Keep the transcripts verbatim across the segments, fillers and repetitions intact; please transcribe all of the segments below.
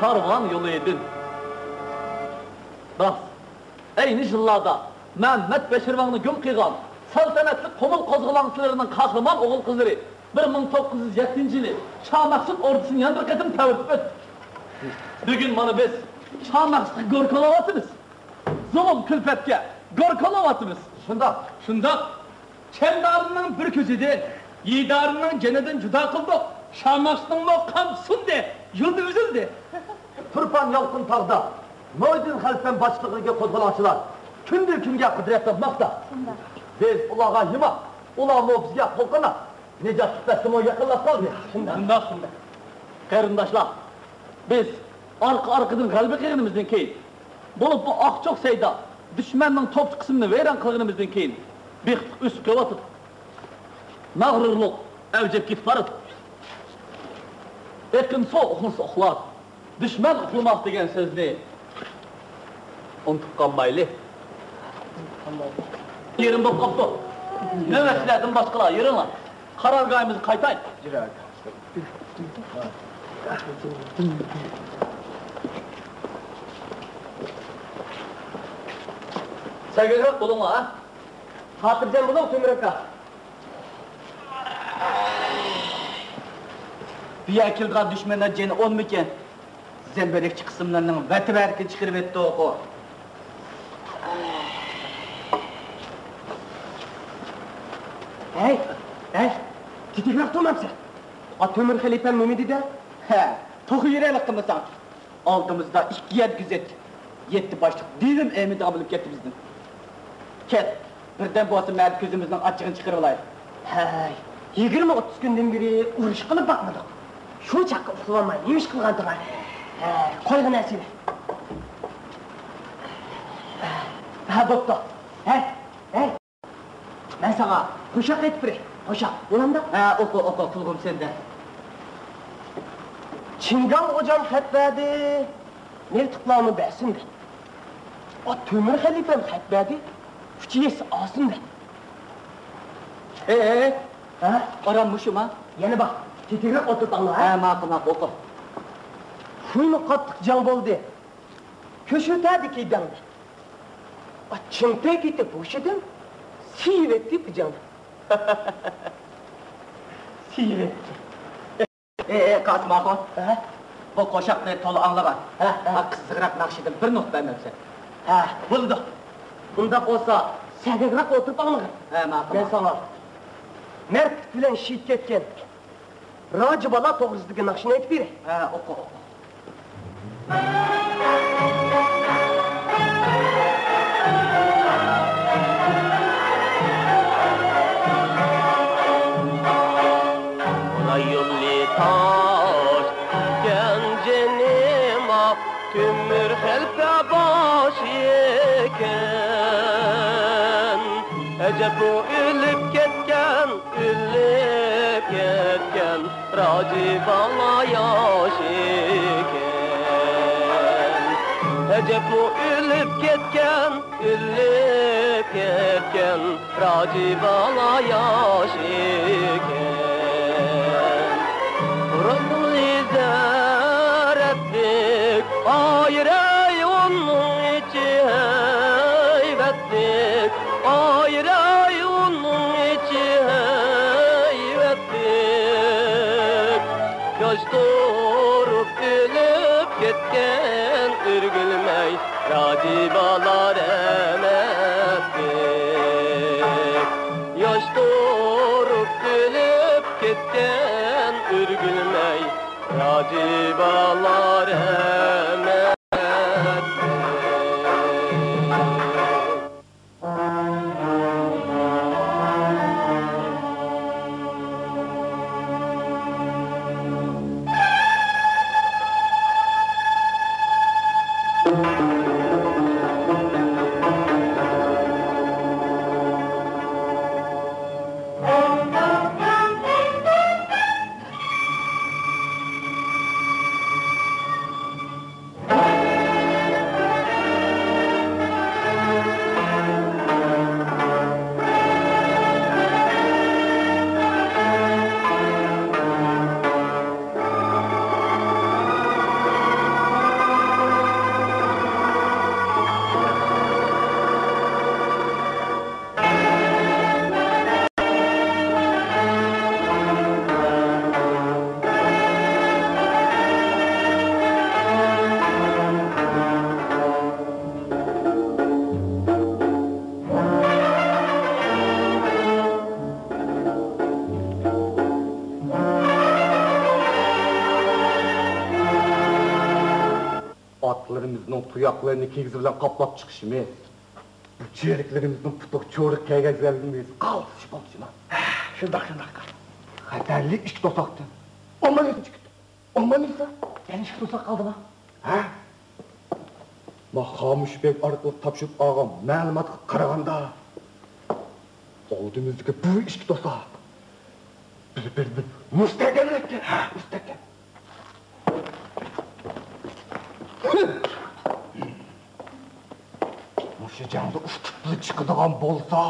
كارۋان يولىدىن. راست. ئەينى يىللاردا مەمەت بەشىرۋاڭنى گۇم قىلغان سەلتەنەتلىك قۇمۇل قوزغىلاڭچىلىرىنىڭ قەھرىمان ئوغۇل-قىزلىرى بىر مىڭ توققۇز يۈز يەتتىنچى يىلى شاھ مەخسۇت ئوردىسىنى يەنە بىر قېتىم تەۋرىتىپ ئۆتتى. بۈگۈن مانا بىز شاھ مەخسۇتقا گوركىلاۋاتىمىز. زۇلۇم كۈلپەتكە گوركىلاۋاتىمىز. شۇنداق. شۇنداق. چەمدارنىڭ بىر كۆزىدىن، يىدارنىڭ جېنىدىن جۇدا قىلدۇق. شاھ مەخسۇتنىڭمۇ قان سۇندى، يولى ئۈزۈلدى. تۇرپان يالقۇن تاغدا مۇھىدىن خەلپەم باشچىلىقىدىكى قوزغىلاڭچىلار كۈندىن-كۈنگە قۇدرەت تاپماقتا. شۇنداق. بىز ئۇلارغا يۇماق، ئۇلارمۇ بىزگە قول قانات. نىجات قۇتبەسىمۇ يېقىنلاپ قالدى. شۇنداق. شۇنداق، شۇنداق. قېرىنداشلار، بىز ئارقا-ئارقىدىن غەلىبە قىلغىنىمىزدىن كېيىن، بولۇپ بۇ ئاقچوق سەيدا دۈشمەننىڭ توپچى قىسمىنى ۋەيران قىلغىنىمىزدىن كېيىن، بېقىپ ئۆسۈپ كېلىۋاتىدۇ. مەغرۇرلۇق ئەۋجىگە كېتىپ بارىدۇ. ئېقىن سۇ ئۇخلىسا ئۇخلار، دۈشمەن ئۇخلىماق دېگەن سۆزنى ئۇنتۇپ قالمايلى. يېرىم بولۇپ قاپتۇ. نۆۋەتچىلەردىن باشقىلار يۈرۈڭلار. قارارگاھىمىزغا قايتايلى. سەگەكرەك بولۇڭلار، ھە؟ خاتىرجەم بولۇڭ، تۆمۈر ئاكا. بۇ يەرگە كېلىدىغان دۈشمەنلەر جېنى ئونمىكىن؟ زەمبىرەكچى قىسىملىرىنىڭ ۋەتىۋەرىكىنى چىقىرىۋەتتى ئوقۇ. ھەي، ھەي، تېتىكرەك تۇرمامسەن؟ ئا، تۆمۈر خەلىپەم نېمە دېدى؟ ھە، توخۇ يۈرەلىك قىلمىساڭ. ئالدىمىزدا ئىككى يەر كۆزەتچى، يەتتە باشلىق دېۋىم ئەمىدىغان بولۇپ كەتتى بىزدىن. كەت، بىردەم بولسا مەن كۆزىمىزنىڭ ئاچچىقىنى چىقىرىۋالايلى. ھەي، يىگىرمە ئوتتۇز كۈندىن بېرى ئۇرۇش قىلىپ باقمىدۇق. شۇ چاغقا ئۇخلىۋالماي نېمە ئىش قىلغانتىڭ؟ ھەي، قويغىن ئەسلى. ھە، بوپتۇ. ھەي، ھەي. مەن ساڭا قوشاق ئېيتىپ بېرەي. قوشاق، بولامدۇ؟ ھە، ئوقۇ، ئوقۇ، قۇلىقىم سەندە. چىڭگاڭ غوجام خەت بەردى، مىلتىقلارنى بەرسۇن دەپ. ئا، تۆمۈر خەلىپەم خەت بەردى، ئۈچ يېسە ئالسۇن دەپ. ئېي، ئېي، ئېي. ھە؟ ئارام مۇشۇما؟ يەنە بار. تېتىكرەك ئولتۇرۇپ ئاڭلا، ھە؟ ھە، ماقۇل، ماقۇل، ئوقۇ. خۇيمۇ قاتتىق جەڭ بولدى. كۆشۈتەدىكى دەڭدى. ئا، چىڭتەي كېتىپ ھوشىدىن سىيىۋەتتى پىجاڭدىن. سىيىۋەتتى. ئېي، ئېي، قاسىم ئاخۇن. ھە؟ بۇ قوشاقنى تولا ئاڭلىغان. ھە، ھە. ھە، قىزىقراق ناخشىدىن بىر نۇقتا بەرمەپسەن. ھە، بولىدۇ. ئۇنداق بولسا، سەگەكرەك ئولتۇرۇپ ئاڭلىغىن. ھە، ماقۇل. مەن ساڭا مەردلىك بىلەن شېھىت كەتكەن راجى بالا توغرىسىدىكى ناخشىنى ئېيتىپ بېرەي. ھە، ئوقۇ، ئوقۇ. رايونلى تاش ئىكەن جېنىم ئاھ، تۆمۈر خەلپە باشى ئىكەن. ئەجەبمۇ ئۆلۈپ كەتكەن، ئۆلۈپ كەتكەن راجى بالا ياش ئىكەن. ئەجەبمۇ ئۆلۈپ كەتكەن، ئۆلۈپ كەتكەن راجى بالا ياش ئىكەن. رەڭلى زەرەپلىك ئايرەي ئۇنىڭ ئىچى ھەيۋەتلىك، ئايرەي ئۇنىڭ ئىچى ھەيۋەتلىك. ياش تۇرۇپ ئۆلۈپ كەتكەن ئۆرگۈلمەي راجى بالا رەھمەتلىك. ياش تۇرۇپ ئۆلۈپ كەتكەن ئۆرگۈلمەي راجى بالا رەھمەتلىك. بالىلىرىمىزنىڭ تۇياقلىرىنى كىگىز بىلەن قاپلاپ چىقىشىمىز، چېرىكلىرىمىزنىڭ پۇتىغا چورۇق كىيگۈزگەنلىكىمىز قالتىس بولسىمۇ؟ شۇنداق، شۇنداق. خەتەرلىك ئىككى توساقتىن ئومان يېتىنچى كۈندە، ئومان يېتىنچى، يەنە ئىككى توساق قالدىما؟ ھە؟ ما خامۇش بەگ ئارقىلىق تاپشۇرۇپ ئالغان مەلۇماتقا قارىغاندا، ئالدىمىزدىكى بۇ ئىككى توساق بىر-بىرىدىن مۇستەھكەمرەك، مۇستەھكەم. مۇشۇ جەڭدە ئۇتۇقلۇق چىقىدىغان بولسا،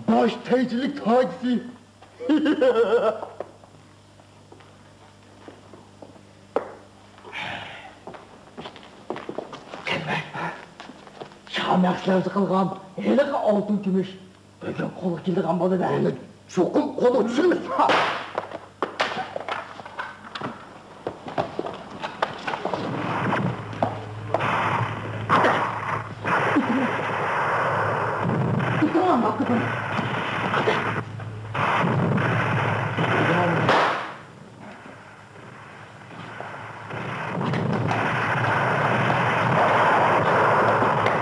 باش تەيچىلىك تاجىسى. شامەخسىلەرچە قىلغان ھېلىقى ئالتۇن كۈمۈش بۈگۈن قولغا كېلىدىغان بولىدۇ. ئۇنى چوقۇم قولغا چۈشۈرىمىز.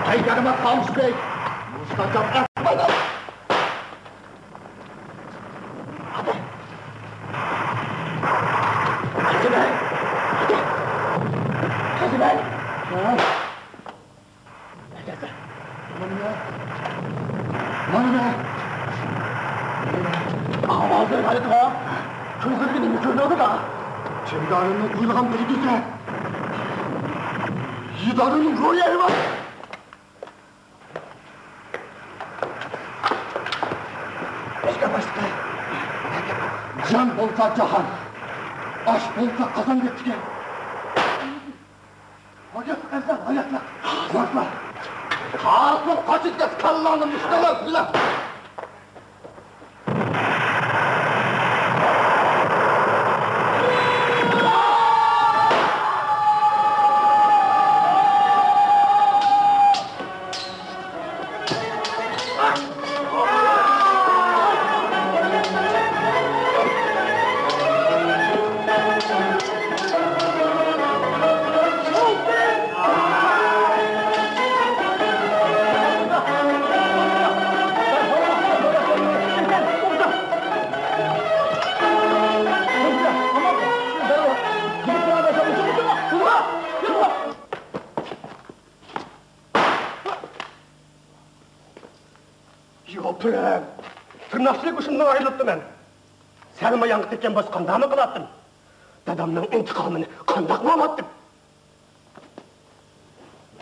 ھەي، يارىماس خامۇش بەگ! مۇشۇنداق گەپ ئەتمەيدۇ! قېزى بەگ! قېزى بەگ! ھە؟ مانا مەن. مانا مەن. ئاۋازى غەلىتىغا. كۆزلىرىگە نېمە كۆرۈنۈۋاتىدۇ؟ چىمدارىمنىڭ قۇيۇلغان بىر كېسە. يىدارىمنىڭ روھى ئەيۋان. ئەسكەر باشلىقى. جان بولسا جاھان. ئاش بولسا قازان دەپتىكەن. ھاياتلىق ئەۋزەل، ھاياتلىق. ھاياتلىق. قاسىم قاچىدىكەن كاللاڭنى مۇشتەلەپ بىلەن. ياپىرىم! تىرناقچىلىك ئۇشۇندىن ئايرىلىپتىمەن. سەلمايانغا تەگكەن بولسا قانداقمۇ قىلاتتىم؟ دادامنىڭ ئىنتىقامىنى قانداقمۇ ئالاتتىم؟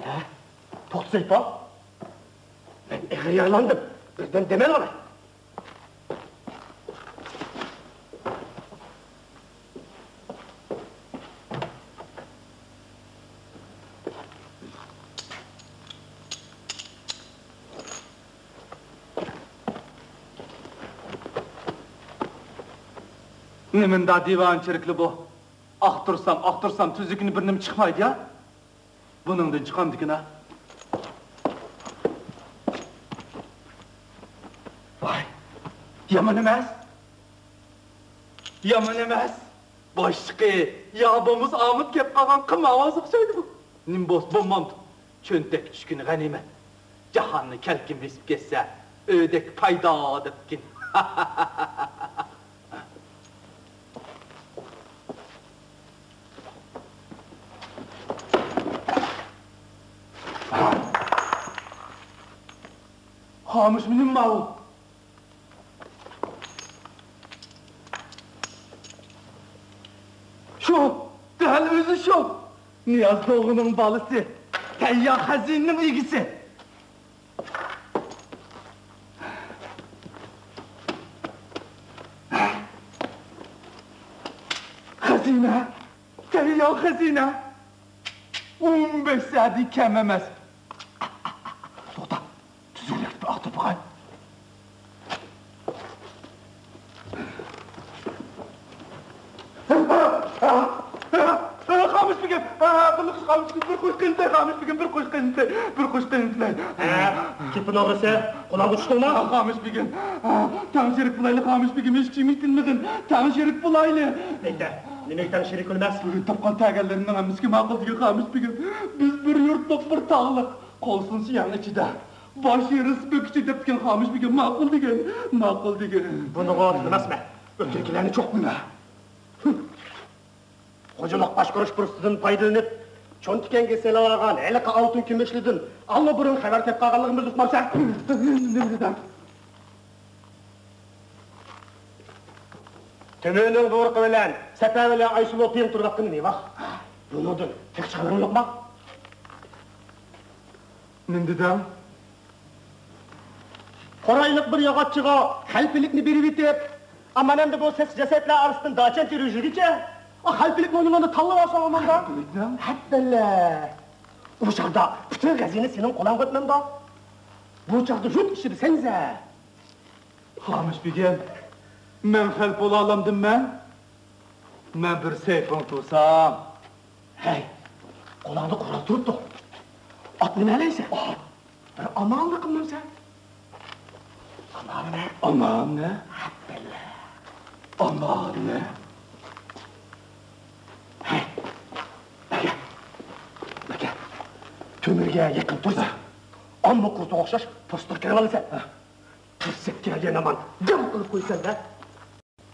ھە؟ توختا سەيپا! مەن ئېغىر يارىلاندىم. بىردەم دەم ئېلىۋالاي. نېمىنداق دىۋانە چېرىكلى بۇ؟ ئاختۇرسام، ئاختۇرسام، تۈزۈكىنى بىر نېمە چىقمايدۇ يا. بۇنىڭدىن چىقامدىكىن ھە؟ ۋاي، يامان ئەمەس. يامان ئەمەس. باشلىقى يا بولمىسا ئامىتى كەپ قالغان قىم ئاۋازى ئوخشايدۇ بۇ. نېمە بولسا بولمامدۇ. چۆنتەك چۈشكىنى غەنىيمەت. جاھاننى كەلكۈن بېسىپ كەتسە، ئۆدەك پايدا دەپتىكىن. خامۇشمۇ نېمە ماۋۇ؟ شۇ، دەل ئۆزى شۇ. نىياز دوغىنىڭ بالىسى، تەييار خەزىنىنىڭ ئىگىسى. خەزىنە، تەييار خەزىنە. ئون بەش سەدە كەم ئەمەس. توختا، تۈزۈكرەك بىر ئاختۇرۇپ باقاي. خامۇش بېگىم، بىر قوش قېنىتلاي، خامۇش بېگىم، بىر قوش قېنىتلاي، بىر قوش قېنىتلاي. گېپىنى ئاڭلىسا، قۇلاققا چۈشتۈڭمۇ؟ خامۇش بېگىم، تەڭ شېرىك بولايلى، خامۇش بېگىم، ھېچ كىم يېتىلمىگىن، تەڭ شېرىك بولايلى. نېمە ئېيتاڭ، شېرىك ئەمەس؟ تاپقان تەگەنلىرىنىڭ ھەممىسىگە ماقۇل دېگەن خامۇش بېگىم. بىز بىر يۇرتلۇق، بىر تاغلىق. قوۋسۇن سۇ يەڭ ئىچىدە، باش ئېرىس بۆكۈچى دەپتىكەن خامۇش بېگىم، ماقۇل دېگەن، ماقۇل دېگەن. بۇنىڭغا ئەمەسمەن. ئۆتكۈرگىلەرنى چوقۇم. خوجىلىق باشقۇرۇش پۇرسىتىدىن پايدىلىنىپ، چون تىكەنگە سېلىۋالغان ھېلىقى ئالتۇن كۈمۈشلىدىن ئاللىبۇرۇن خەۋەر تېپىپ قالغانلىقىمىزنى ئۇقمامسەن؟ نېمە دېدىڭ؟ تۆمۈرنىڭ بۇيرۇقى بىلەن سەپەرۋەلى ئايسۇلۇ پىيىن تۇرۇۋاتقىنى نېمە؟ بۇنىڭدىن تېخى چىقىدىغىنى يوقما؟ نېمە دېدىڭ؟ قورايلىق بىر ياغاچچىغا خەلپىلىكنى بېرىۋېتىپ، ئا، مانا ئەمدى بۇ سەس جەسەتلەر ئارىسىدىن داچەن تېرىۋېرىشىگىچە، ئا، خەلپىلىكنى ئۇنىڭدا تاللىۋالساڭ ئاماندا. خەلپىلىكنى؟ ھەببەللە. ئۇ چاغدا پۈتۈن خەزىنە سېنىڭ قولۇڭغا ئۆتمەمدۇ؟ بۇ چاغدا يۇرت ئىچىدە سەنزە. خامۇش بېگىم، مەن خەلپ بولالامدىم مەن؟ مەن بىر سەيپىڭ تۇرسام. ھەي، قولۇڭدا قورال تۇرۇپتۇ. ئات مىنەلەيسەن؟ ئات. بىر ئامالنى قىلمامسەن؟ ئامالنى؟ ئامالنى؟ ھەببەللە. ئامالنى؟ ھەي، مەكە، مەكە. تۆمۈرگە يېقىن تۇرسا، ئامما قۇرتىغا ئوخشاش پوستىغا كىرىۋالىسەن. تىرسىپ كەلگەن ھامان جام قىلىپ قويىسەن-دە.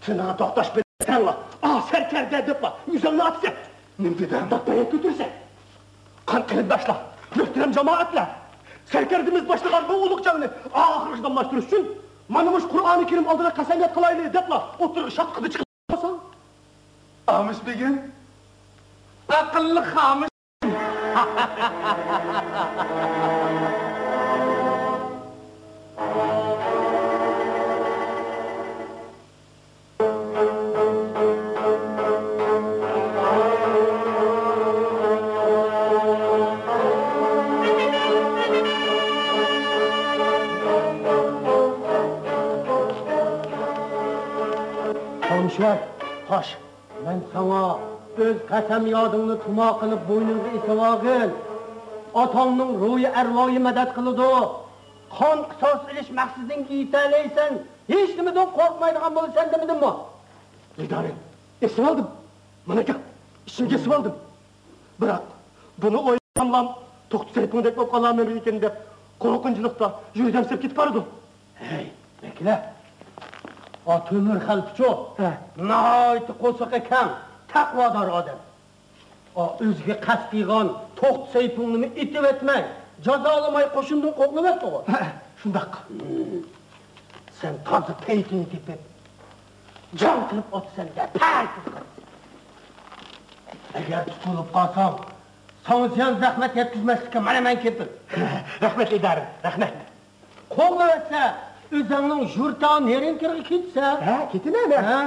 تىنىڭ توختاش بىلەنلا، ئا، سەركەردە دەپلا ئۆزۈڭنى ئاتىسەن. نېمە دېدىڭ؟ داپ-دايان كۆتۈرىسەن. قان قېرىنداشلار، مۆھتەرەم جامائەتلەر! سەركەردىمىز باشلىغان بۇ ئۇلۇغ جەڭنى ئاخىرغىچە داۋاملاشتۇرۇش ئۈچۈن مانا مۇشۇ قۇرئانى كەرىم ئالدىدا قەسەمياد قىلايلى دەپلا ئوتتۇرىغا شاتقىدە چىقىپ قالساڭ. خامۇش بېگىم، ئەقىللىق خامۇش. خامۇش، خوش. مەن ساڭا ئۆز قەسەميادىڭنى تۇما قىلىپ بوينۇڭغا ئېسىۋالغىن. ئاتاڭنىڭ روھى ئەرۋاھى مەدەت قىلىدۇ. قان قىساس ئېلىش مەقسىتىڭگە يېتەلەيسەن، ھېچنېمىدىن قورقمايدىغان بولىسەن دېمىدىممۇ؟ نىگارىم، ئېسىۋالدىم. مانا گەپ، ئىچىمگە ئېسىۋالدىم. بىراق، بۇنى ئويلىساملا، توختى سەيپۇڭدەك بولۇپ قالارمەن ئىكەن دەپ، قورقۇنچلۇقتا يۈرىكىم سىرىپ كېتىپ بارىدۇ. ھەي، بەكرى، ئا تۆمۈر خەلپىچۇ؟ ھە. ناھايىتى قورسىقى كەڭ، تەقۋادار ئادەم. ئا، ئۆزىگە قەست قىلغان توختى سەيپۇڭنىمۇ ئېتىۋەتمەي، جازالىماي قوشۇندىن قوغلىۋەتتىغۇ. ھە، شۇنداق. ھىم. سەن تازا پەيتىنى تېپىپ، جەڭ قىلىپ ئاتىسەن دە، پەيتىنى. ئەگەر تۇتۇلۇپ قالساڭ، ساڭا زىيان زەخمەت يەتكۈزمەسلىككە مانا مەن كېپىل. رەھمەت، ئىدارىم، رەھمەت. قوغلىۋەتسە، ئۆزۈڭنىڭ يۇرتىغا، نېرىڭكىرىغا كېتىسەن. ھە، كېتىمەن مەن. ھە؟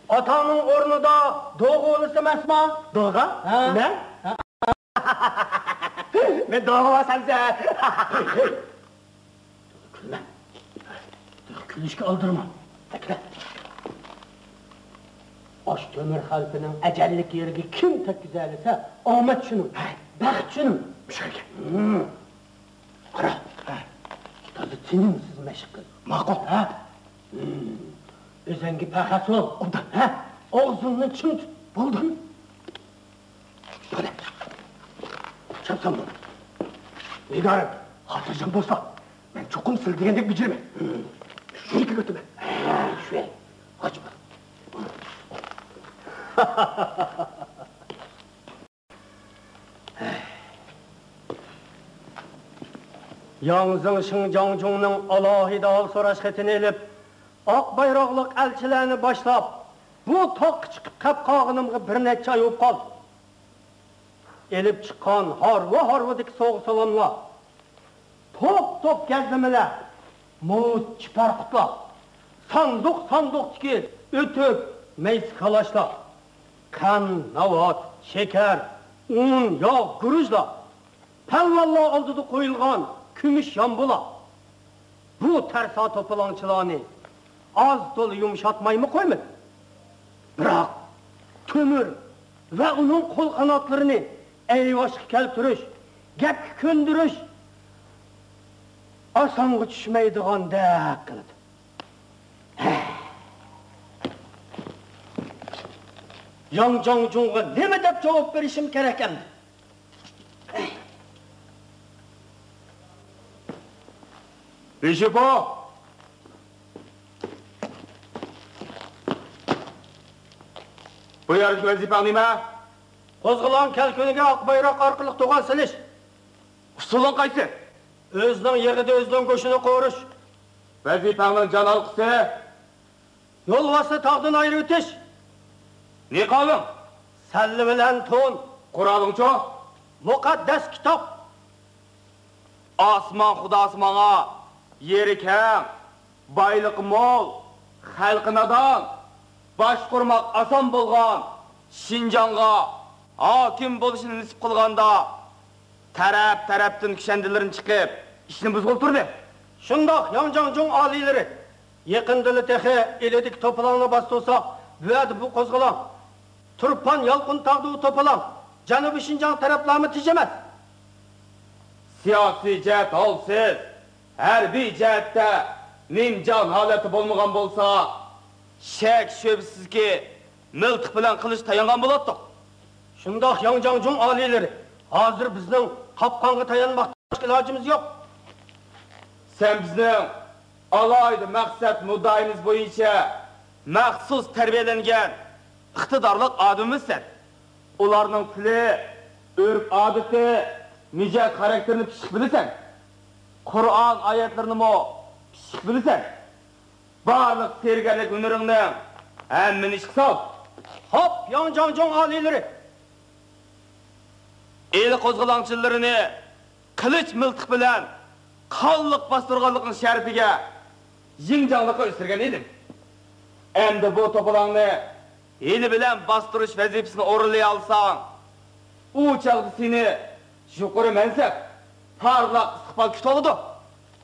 ئاتاڭنىڭ ئورنىدا دوغا بولىسەن ئەمەسما؟ دوغا؟ ھە. مەن؟ ھە. مەن دوغا بولسامسەن. كۈلمە. كۈلۈشكە ئالدىرىما. ئاشۇ تۆمۈر خەلپىنىڭ ئەجەللىك يېرىگە كىم تەگكۈزەلىسە، ئامەت شۇنىڭ، بەخت شۇنىڭ. مۇشۇ ئىكەن. ھىم. قارا. ھە. تازا تىنىمسىز مەشىق قىل. ماقۇل. ھە. ھىم. ئۆزۈڭگە پەخەس بول. ئوبدان. ھە. ئاغزىڭنى چىڭ تۇت. بولدى. قېنى، چاپسان بول. نىگارىم، خاتىرجەم بولسا، مەن چوقۇم سىلە دېگەندەك بېجىرىمەن. شۇنى كۆتىمەن. ھە، شۇ. قاچما. ياڭ زېڭ شېڭ جاڭجۇڭنىڭ ئالاھىدە ھال سوراش خېتىنى ئېلىپ، ئاق بايراقلىق ئەلچىلەرنى باشلاپ، بۇ تاغقا چىقىپ كەپ قالغىنىمغا بىر نەچچە ئاي بولۇپ قالدى. ئېلىپ چىققان ھارۋا-ھارۋىدىكى سوۋغا-سالاملار، توپ-توپ گەزلىمىلەر، مۇۋت چىپەرقۇتلار، ساندۇق-ساندۇقتىكى ئۆتۈك، مەيسە كالاشلار، قەنت، ناۋات، شېكەر، ئۇن، ياغ، گۈرۈچلەر، پەلۋانلار ئالدىدا قويۇلغان كۈمۈش يامبۇلار. بۇ تەرسا توپىلاڭچىلارنى ئاز-تولا يۇمشاتمايمۇ قويمىدى. بىراق، تۆمۈر ۋە ئۇنىڭ قول-قاناتلىرىنى ئەيۋاشقا كەلتۈرۈش، گەپكە كۆندۈرۈش ئاسانغا چۈشمەيدىغاندەك قىلىدۇ. ياڭ جاڭجۇڭغا نېمە دەپ جاۋاب بېرىشىم كېرەك ئەمدى؟ بىشىپو! بۇ يەردىكى ۋەزىپەڭ نېمە؟ قوزغىلاڭ كەلكۈنىگە ئاق بايراق ئارقىلىق دوغا سېلىش. ئۇسۇلۇڭ قايسى؟ ئۆزىنىڭ يېغىدا ئۆزىنىڭ گۆشىنى قورۇش. ۋەزىپەڭنىڭ جان ھالقىسى؟ يولۋاسنى تاغدىن ئايرىۋېتىش. نىقابىڭ؟ سەللە بىلەن تون. قورالىڭچۇ؟ مۇقەددەس كىتاب. ئاسمان خۇداسى ماڭا يېرى كەڭ، بايلىقى مول، خەلقى نادان، باشقۇرماق ئاسان بولغان شىنجاڭغا ھاكىم بولۇشنى نېسىپ قىلغاندا، تەرەپ-تەرەپتىن كۈشەندىلىرىنى چىقىپ، ئىشنى بۇزغىلى تۇردى. شۇنداق، ياڭ جاڭجۇڭ ئالىيلىرى، يېقىندىلا تېخى ئىلىدىكى توپىلاڭنى باستۇرساق، بۇ يەردە بۇ قوزغىلاڭ تۇرپان يالقۇن تاغدا ئۇ توپىلاڭ، جەنۇبىي شىنجاڭ تەرەپلەرمۇ تىج ئەمەس. سىياسىي جەھەت ھالسىز، ھەربىي جەھەتتە نىمجان ھالەتتە بولمىغان بولسا، شەك-شۈبھىسىزكى، مىلتىق بىلەن قىلىچ تايانغان بولاتتۇق. شۇنداق، ياڭ جاڭجۇڭ ئالىيلىرى، ھازىر بىزنىڭ قاپقانغا تايانماقتىن باشقا ئىلاجىمىز يوق. سەن بىزنىڭ ئالاھىدە مەقسەت مۇددىئايىمىز بويىچە مەخسۇس تەربىيەلەنگەن ئىقتىدارلىق ئادىمىمىزسەن. ئۇلارنىڭ تىلى، ئۆرپ-ئادىتى، مىجەز-خاراكتېرىنى پىششىق بىلىسەن. قۇرئان ئايەتلىرىنىمۇ پىششىق بىلىسەن. بارلىق سېھىرگەرلىك ھۈنىرىڭنىڭ ھەممىنى ئىشقا سال. خوپ، ياڭ جاڭجۇڭ ئالىيلىرى! ئىلى قوزغىلاڭچىلىرىنى قىلىچ مىلتىق بىلەن قانلىق باستۇرغانلىقىڭ شەرىپىگە يىڭجاڭلىققا ئۆستۈرگەن ئىدىم. ئەمدى بۇ توپىلاڭنى ھىيلە بىلەن باستۇرۇش ۋەزىپىسىنى ئورۇنلىيالىساڭ، ئۇ چاغدا سېنى يۇقىرى مەنسەپ، پارلاق ئىستىقبال كۈتۈۋالىدۇ.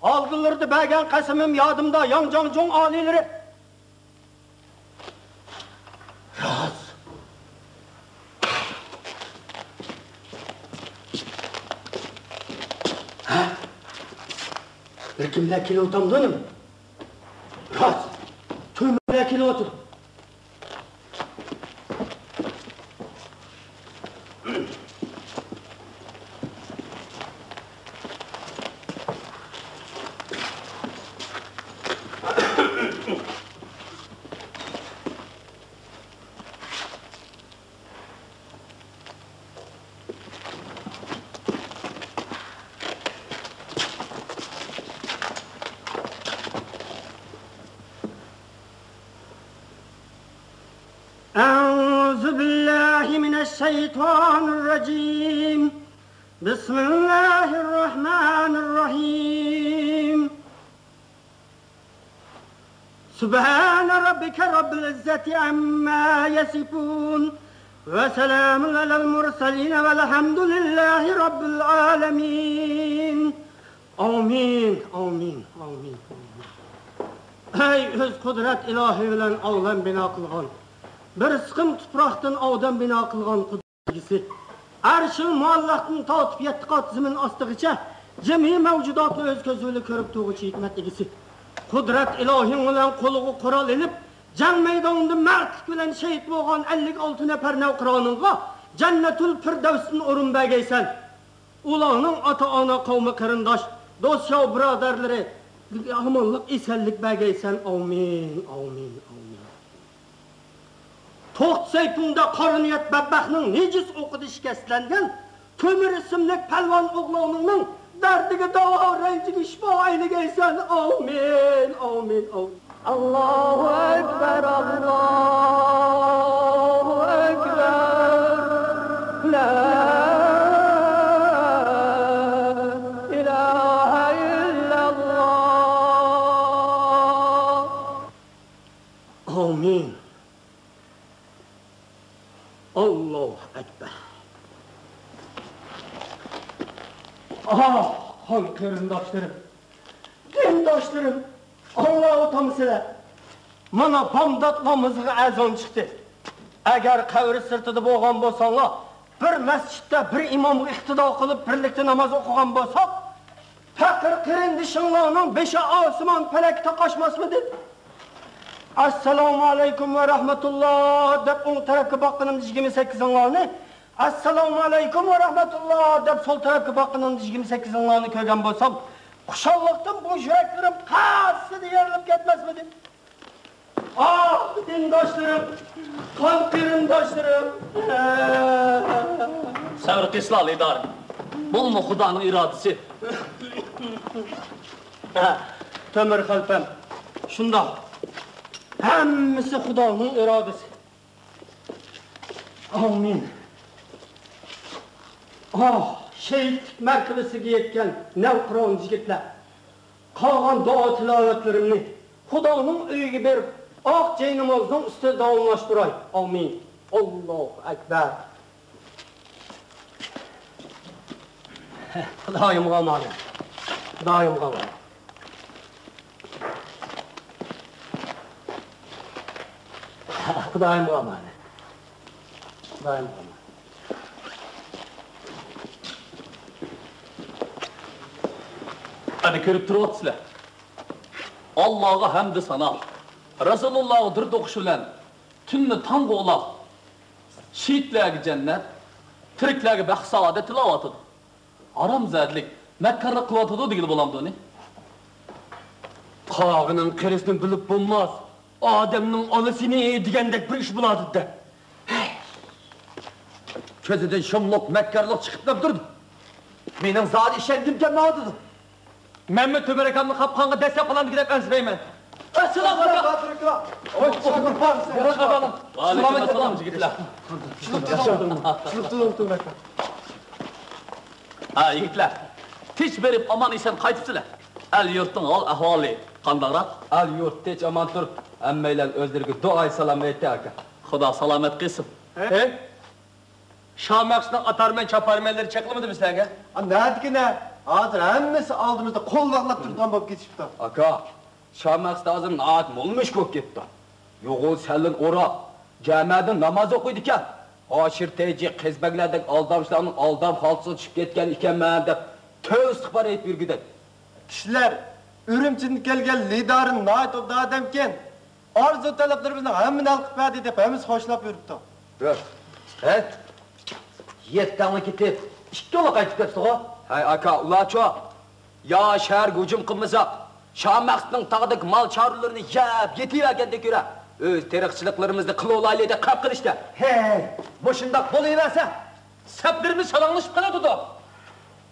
ئالدىلىرىدا بەرگەن قەسىمىم يادىمدا، ياڭ جاڭجۇڭ ئالىيلىرى. راست. ھە؟ بىر كىملەر كېلىۋاتامدۇ نېمە؟ راست. تۆمۈرلەر كېلىۋاتىدۇ. أعوذ بالله من الشيطان الرجيم. بسم الله الرحمن الرحيم. سبحان ربك رب العزة عما يصفون. وسلام على المرسلين والحمد لله رب العالمين. ئامىن، ئامىن، ئامىن، ئامىن. ئەي ئۆز قۇدرەت ئىلاھى بىلەن ئالەم بىنا قىلغان، بىر سىقىم تۇپراقتىن ئادەم بىنا قىلغان قۇدرەت ئىگىسى، ئەرشىل مۇئەللەقتىن تارتىپ يەتتە قات زېمىن ئاستىغىچە جىمى مەۋجۇداتنى ئۆز كۆزى بىلەن كۆرۈپ تۇرغۇچى ھېكمەت ئىگىسى، قۇدرەت ئىلاھىڭ بىلەن قولىغا قورال ئېلىپ، جەڭ مەيدانىدا مەردلىك بىلەن شېھىت بولغان ئەللىك ئالتە نەپەر نەۋقىرانىڭغا جەننەتۇل پىردەۋستىن ئورۇن بەرگەيسەن. ئۇلارنىڭ ئاتا-ئانا، قەۋمى-قېرىنداش، دوست-يار بۇرادەرلىرى ئامانلىق، ئېسەنلىك بەرگەيسەن. ئامىن، ئامىن، ئامىن. توختى سەيپۇڭدا قارا نىيەت بەتبەختنىڭ نىجىس ئوقىدا شىكەستلەنگەن تۆمۈر ئىسىملىك پەلۋان ئوغلۇڭنىڭ دەردىگە داۋا، رەنجىگە شىپا ئەيلىگەيسەن. ئامىن، ئامىن، ئامىن. الله أكبر، الله أكبر، لا إله إلا الله. ئامىن. ئاللاھۇ ئەكبەر. ئاھ، قان قېرىنداشلىرىم، دىنداشلىرىم، ئاڭلاۋاتامسىلەر؟ مانا بامدات نامىزىغا ئەزان چىقتى. ئەگەر قەبرە سىرتىدا بولغان بولساڭلار، بىر مەسچىتتە بىر ئىمامغا ئىقتىدا قىلىپ، بىرلىكتە ناماز ئوقۇغان بولساق، پەقىر قېرىندىشىڭلارنىڭ بېشى ئاسمان پەلەككە تاقاشماسمىدى؟ ئەسسالامۇ ئەلەيكۇم ۋە رەھمەتۇللا دەپ ئوڭ تەرەپكە باققىنىمدا يىگىرمە سەككىزىڭلارنى، ئەسسالامۇ ئەلەيكۇم ۋە رەھمەتۇللا دەپ سول تەرەپكە باققىنىمدا يىگىرمە سەككىزىڭلارنى كۆرگەن بولسام، خۇشاللىقتىن بۇ يۈرەكلىرىم قەسسىدە يېرىلىپ كەتمەسمىدى؟ ئاھ، دىنداشلىرىم، قان قېرىنداشلىرىم! سەۋر قىلسىلا، لىدار. بۇمۇ خۇدانىڭ ئىرادىسى. ھە، تۆمۈر خەلپەم، شۇنداق. ھەممىسى خۇدانىڭ ئىرادىسى. ئامىن. ئاھ، شېھىتلىك مەرتىۋىسىگە يەتكەن نەۋقىران يىگىتلەر! قالغان دۇئا تىلاۋەتلىرىمنى خۇدانىڭ ئۆيىگە بېرىپ، ئاق جەينامازنىڭ ئۈستىدە داۋاملاشتۇراي. ئامىن. ئاللاھۇ ئەكبەر. خۇدايىمغا ئامانەت. خۇدايىمغا ئامانەت. خۇدايىمغا ئامانەت. خۇدايىمغا ئامانەت. ئەنە كۆرۈپ تۇرۇۋاتىسىلەر. ئاللاغا ھەمدۇ سانا، رەسۇلۇللاغا دۇرۇت ئوقۇش بىلەن تۈننى تامغا ئۇلاپ، شېھىتلەرگە جەننەت، تىرىكلەرگە بەخت سائادەت تىلەۋاتىدۇ. ھارامزادىلىك، مەككارلىق قىلىۋاتىدۇ دېگىلى بولامدۇ ئۇنى؟ قاغىنىڭ قېرىسىنى بىلىپ بولماس، ئادەمنىڭ ئانىسىنى دېگەندەك بىر ئىش بولاتىدۇ-دە. كۆزىدىن شۇملۇق مەككارلىق چىقىپ تۇرىدۇ. مېنىڭ زادى ئىشەنگۈم كەلمەيۋاتىدۇ. مەنمۇ تۆمۈر ئاكامنى قاپقانغا دەسسەپ قالامدۇ دەپ ئەنسىرەيمەن. ئەسسالام ئاكا. ۋەئەلەيكۇم ئەسسالام يىگىتلەر. ھە يىگىتلەر، تىنچ بېرىپ ئامان ئېسەن قايتىپسىلەر. ئەل يۇرتنىڭ ھال ئەھۋالى قانداقراق؟ ئەل يۇرت تىنچ ئامان تۇرۇپ، ھەممەيلەن ئۆزلىرىگە دۇئايى سالام ئېيتتى ئاكا. خۇدا سالامەت قىلسۇن. ھە؟ شامەخسۇتنىڭ ئاتارمەن چاپارمەنلىرى چېقىلمىدىمۇ سىلەرگە؟ ئا، نەدىكىنە؟ ھازىر ھەممىسى ئالدىمىزدا قول باغلاپ تۇرىدىغان بولۇپ كېتىشىپتۇ. ئاكا، شامەخسۇت ھازىر ناھايىتى مول مۈشۈك بولۇپ كېتىپتۇ. يوغان سەللىنى ئوراپ، جامەدىن ناماز ئوقۇيدىكەن. ھاشىر تېجى، قېزىبەگلەردەك ئالدامچىلارنىڭ ئالدام خالتىسىغا چۈشۈپ كەتكەن ئىكەنمەن دەپ، تۆۋە ئىستىغپار ئېيتىپ يۈرگۈدەك. كىشىلەر ئۈرۈمچىدىن كەلگەن لىدارى ناھايىتى ئوبدان ئادەمكەن. ئارزۇ تەلەپلىرىمىزنىڭ ھەممىنى ھەل قىلىپ بەردى دەپ ھەممىسى خوشلاپ يۈرۈپتۇ. ھە؟ يەتتەڭلا كېتىپ، ئىككىڭلا قايتىپ كەپسىغۇ؟ ھەي ئاكا، ئۇلارچۇ؟ يا شەھەرگە ھۇجۇم قىلمىساق، شامەخسۇتنىڭ تاغدىكى مال چارۋىلىرىنى يەپ يېتىۋەرگەندىن كۆرە، ئۆز تېرىقچىلىقلىرىمىزنى قىلىۋالايلى دەپ خەپ قىلىشتە. ھەي، مۇشۇنداق بولۇۋەرسە، سەپلىرىمىز شالاڭلىشىپ قالىدۇ.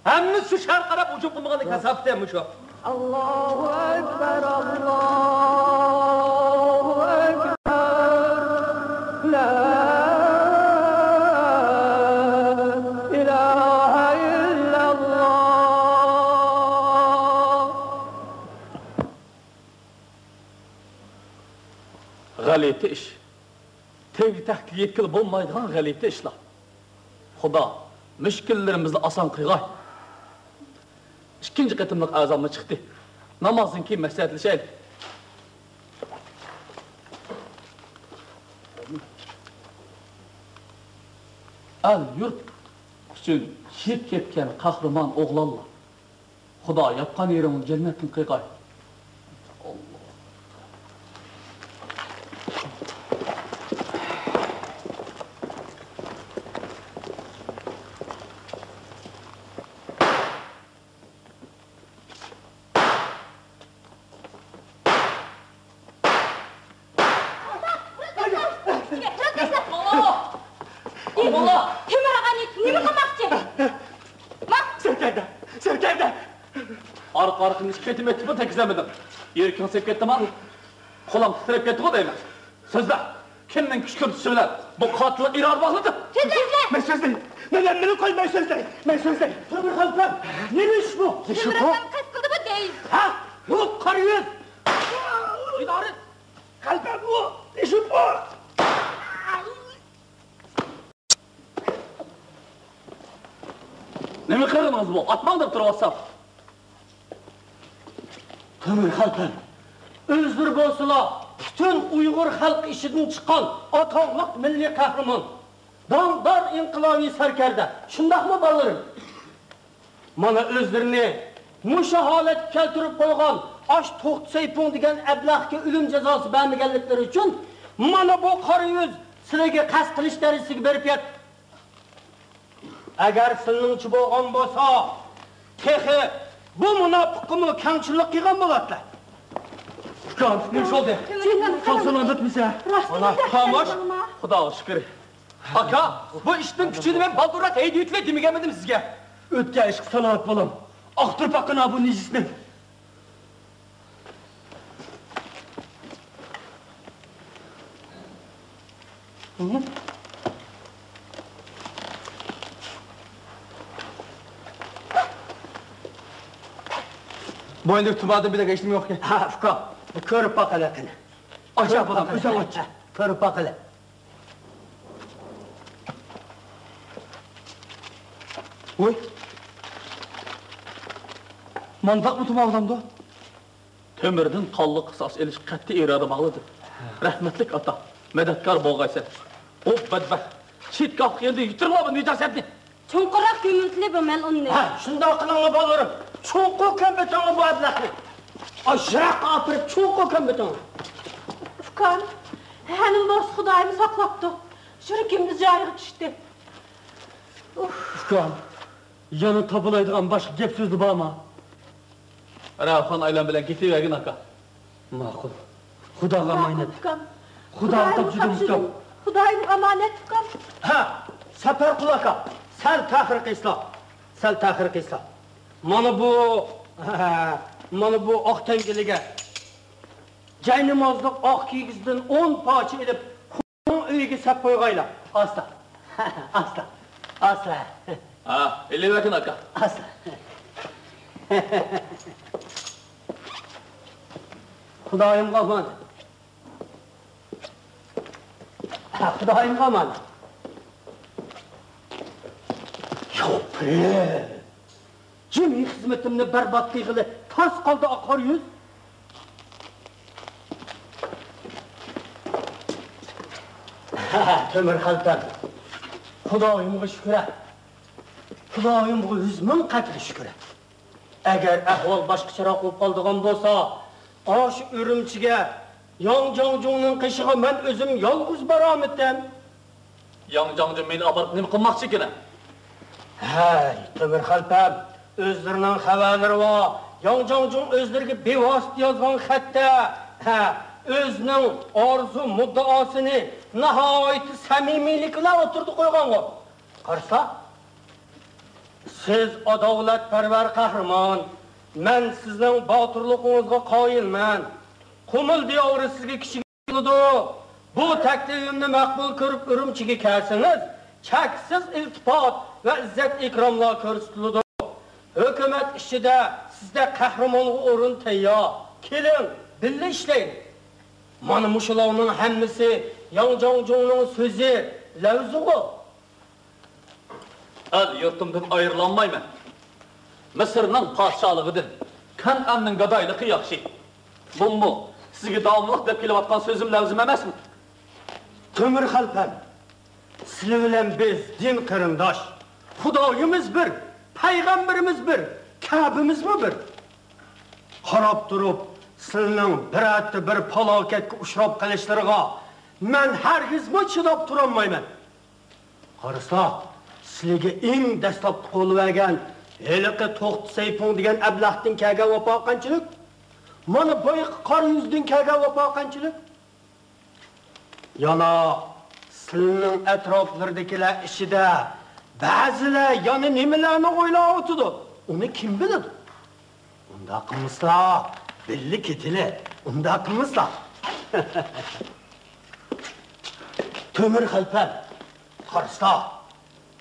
ھەممىسى شۇ شەھەرگە قاراپ ھۇجۇم قىلمىغاننىڭ كاساپىتى مۇشۇ. ئاللاھۇ ئەكبەر، ئاللاھۇ ئەكبەر، لا ئىلاھە ئىللەللاھ. غەلىتە ئىش. تەگكە-تەككە يەتكىلى بولمايدىغان غەلىتە ئىشلار. خۇدا مۈشكۈللىرىمىزنى ئاسان قىلغاي. ئىككىنچى قېتىملىق ئەزانمۇ چىقتى. نامازدىن كېيىن مەسلىھەتلىشەيلى. ئەل-يۇرت ئۈچۈن شېھىت كەتكەن قەھرىمان ئوغلانلار. خۇدا ياتقان يېرىڭنى جەننەتتىن قىلغاي. تۆمۈر ئاغا، نېمە قىلماقچى؟ سەركەردە! سەركەردە! ئارقا-ئارقىدىن ئىككى قېتىم ئېيتىپمۇ تەگكۈزەلمىدىڭ. يۈرىكىڭ سېلىپ كەتتىما؟ قولۇڭ تىترەپ كەتتىغۇ دەيمەن. سۆزلە! كىمنىڭ كۈچ كۈرتۈشى بىلەن بۇ قاتىللىق ئىرادە باغلىدى؟ سۆزلە! مەن سۆزلەي! مەن ھەممىنى قويماي سۆزلەي! مەن سۆزلەي! تۆمۈر خەلپەم! نېمە ئىش بۇ؟ تۆمۈر ئاكام قەست قىلدى بۇ دەيسىز! ھە؟ بۇ قارا يۈز! ئىدارە! خەلپەم بۇ! ئىش بۇ! نېمە قىلدىڭىز بۇ؟ ئاتماڭ دەپ تۇرۇۋاتسام. تۆمۈر خەلپەم، ئۆزلىرى بولسىلا پۈتۈن ئۇيغۇر خەلقى ئىچىدىن چىققان ئاتاقلىق مىللىي قەھرىمان، داڭدار ئىنقىلابىي سەركەردە، شۇنداقمۇ بالىلىرىم؟ مانا ئۆزلىرىنى مۇشۇ ھالەتكە كەلتۈرۈپ قويغان ئاش توختى سەيپۇڭ دېگەن ئەبلەخكە ئۆلۈم جازاسى بەرمىگەنلىكلىرى ئۈچۈن مانا بۇ قارا يۈز سىلەرگە قەست قىلىش دەرىجىسىگە بېرىپ يەتتى. ئەگەر سىلىنىڭچە بولغان بولسا، تېخى بۇ مۇناپىققىمۇ كەڭچىللىك قىلغان بولاتتى. ئۇكام، نېمە بولدى؟ ساق سالامەتمىسە؟ مانا، خاموش. خۇداغا شۈكۈر. ئاكا، بۇ ئىشنىڭ كۈچىنى مەن بالدۇرراق ھەيدىۋېتىلەي دېمىگەنمىدىم سىزگە؟ ئۆتكەن ئىشقا سالامەت بولۇڭ. ئاختۇرۇپ باققىنا بۇ نىجىسنى. بوينىدىكى تۇماردىن بىلەك ھېچنېمە يوقكەن. ھە، ئۇكا، كۆرۈپ باقىلى قېنى. ئاچا، بالام، ئۆزۈڭ ئاچ. كۆرۈپ باقىلى. ۋوي. مانداقمۇ تۇماۋالامدۇ؟ تۆمۈردىن قانلىق قىساس ئېلىش قەتئىي ئىرادە باغلىدى. رەھمەتلىك ئاتا، مەدەتكار بولغايسەن. ئۇ بەدبەخت شىتكاھ يېنىدا يىتىرىڭلار بۇ نىجاسەتنى. چوڭقۇرراق كۆمۈۋېتىلى بۇ مەلئۇننى. ھە، شۇنداق قىلىڭلار بالىلىرىم. چوڭقۇر كۆمۈۋېتىڭلار بۇ ئەبلەخنى. ئاش يىراققا ئاپىرىپ چوڭقۇر كۆمۈۋېتىڭلار. ئۇكام، ھە، نېمە بولسا خۇدايىم ساقلاپتۇ. يۈرىكىمدە جايىغا چۈشتى. ئۇف. ئۇكام، يەنە تاپىلايدىغان باشقا گەپ سۆزلەر بارمۇ؟ راۋخان ئايلان بىلەن كېتىۋەرگىن ئاكا. ماقۇل. خۇداغا ئامانەت. ئۇكام. خۇداغا تاپشۇردۇم ئۇكام. خۇدايىمغا ئامانەت ئۇكام. ھە، سەپەرقۇل ئاكا، سەل تەخىر قىلسىلا. سەل تەخىر قىلسىلا. مانا بۇ، مانا بۇ ئاق تەڭگىلىگە جاينامازلىق ئاق كىگىزدىن ئون پارچە ئېلىپ، ئۆيىگە سەپ قويغايلا. ئاستا. ئاستا. ئاستا. ھا، ئېلىۋەتىڭ ئاكا. ئاستا. خۇدايىمغا ئامانەت. ھا، خۇدايىمغا ئامانەت. ياپرى! جىمى خىزمىتىمنى بەربات قىلغىلى تاس قالدى ئاقار يۈز. تۆمۈر خەلپەم، خۇدايىمغا شۈكرە. خۇدايىمغا يۈز مىڭ قەترە شۈكرە. ئەگەر ئەھۋال باشقىچىراق بولۇپ قالىدىغان بولسا، ئاشۇ ئۈرۈمچىگە ياڭ جاڭجۇڭنىڭ قېشىغا مەن ئۆزۈم يالغۇز بارامىتىم. ياڭ جاڭجۇڭ مېنى ئاپىرىپ نېمە قىلماقچىكىن؟ ھەي، تۆمۈر خەلپەم، ئۆزلىرىنىڭ خەۋەرلىرى بار. ياڭ جاڭجۇڭ ئۆزلىرىگە بىۋاسىتە يازغان خەتتە، ھە، ئۆزىنىڭ ئارزۇ مۇددىئاسىنى ناھايىتى سەمىمىيلىك بىلەن ئوتتۇرىدا قويغانغۇ. قارىسا، سىز ئاداۋلەتپەرۋەر قەھرىمان، مەن سىزنىڭ باتۇرلۇقىڭىزغا قايىلمەن. قۇمۇل دىيارى سىزگە كىچىك بولىدۇ. بۇ تەكلىپىمنى مەقبۇل كۆرۈپ ئۈرۈمچىگە كەلسىڭىز، چەكسىز ئىلتىپات ۋە ئىززەت ئىكراملار كۆرسىتىلىدۇ. ھۆكۈمەت ئىچىدە سىزدەك قەھرىمانغا ئورۇن تەييار. كېلىڭ، بىللە ئىشلەيلى. مانا مۇشۇلارنىڭ ھەممىسى ياڭ جاڭجۇڭنىڭ سۆزى، لەۋزىغۇ. ئەل-يۇرتۇمدىن ئايرىلالمايمەن. مىسىرنىڭ پادىشاھلىقىدىن كەنئاننىڭ گادايلىقى ياخشى. بۇمۇ سىزگە داۋاملىق دەپ كېلىۋاتقان سۆزۈم، لەۋزىم ئەمەسمۇ؟ تۆمۈر خەلپەم، سىلى بىلەن بىز دىن قېرىنداش. خۇدايىمىز بىر، پەيغەمبىرىمىز بىر، كەبىمىزمۇ بىر. قاراپ تۇرۇپ، سىلىنىڭ بىرەرتە بىر پالاكەتكە ئۇچراپ قېلىشلىرىغا مەن ھەرگىزمۇ چىداپ تۇرالمايمەن. قارىسا، سىلىگە ئەڭ دەسلەپتە قولىۋەرگەن ھېلىقى توختى سەيپۇڭ دېگەن ئەبلەختىن كەلگەن ۋاپا قانچىلىك؟ مانا بايىقى قارا يۈزدىن كەلگەن ۋاپا قانچىلىك؟ يەنە سىلىنىڭ ئەتراپلىرىدىكىلەر ئىچىدە بەزىلەر يەنە نېمىلەرنى ئويلاۋاتىدۇ؟ ئۇنى كىم بىلىدۇ؟ ئۇنداق قىلمىسىلا، بىللە كېتىلى. ئۇنداق قىلمىسىلا. تۆمۈر خەلپەم، قارىسا،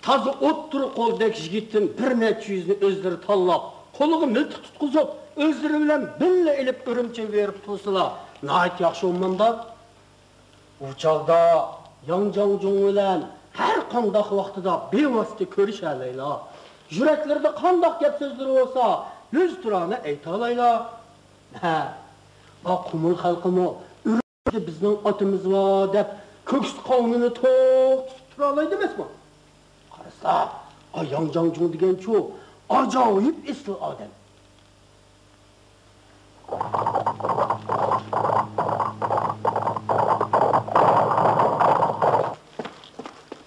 تازا ئوتتۇرا قولدەك يىگىتتىن بىر نەچچە يۈزنى ئۆزلىرى تاللاپ، قولىغا مىلتىق تۇتقۇزۇپ، ئۆزلىرى بىلەن بىللە ئېلىپ ئۈرۈمچىگە بېرىپ تۇرسىلا، ناھايىتى ياخشى بولمامدۇ؟ ئۇ چاغدا ياڭ جاڭجۇڭ بىلەن ھەر قانداق ۋاقتىدا بىۋاسىتە كۆرۈشەلەيلا. يۈرەكلىرىدە قانداق گەپ سۆزلىرى بولسا، يۈزتۇرانە ئېيتالايلا. ھە، ئا قۇمۇل خەلقىمۇ ئۈرۈمچىدە بىزنىڭ ئاتىمىز بار دەپ كۆكسى قاۋىنىنى توختىتىپ تۇرالايدۇ ئەمەسمۇ؟ قارىسا، ئا ياڭ جاڭجۇڭ دېگەنچۇ ئاجايىپ ئېسىل ئادەم.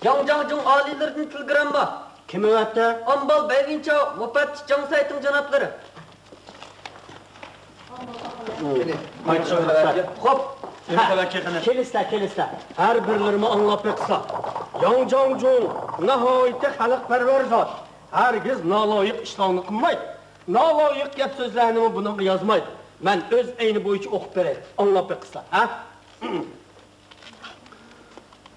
ياڭ جاڭجۇڭ ئالىيلىرىدىن تېلېگرامما. كىم ئەۋەتتى؟ ئامبال بەيۋىنچاۋ، مۇپەتتىش جاڭ سەيتىڭ جانابلىرى. خوپ. كېلىسىلەر، كېلىسىلەر. ھەر بىرلىرىمۇ ئاڭلاپ بېقىسىلەر. ياڭ جاڭجۇڭ ناھايىتى خەلقپەرۋەر زات. ھەرگىز نالايىق ئىشلارنى قىلمايدۇ. نالايىق گەپ سۆزلەرنىمۇ بۇنىڭغا يازمايدۇ. مەن ئۆز ئەينى بويىچە ئوقۇپ بېرەي. ئاڭلاپ بېقىسىلەر، ھە؟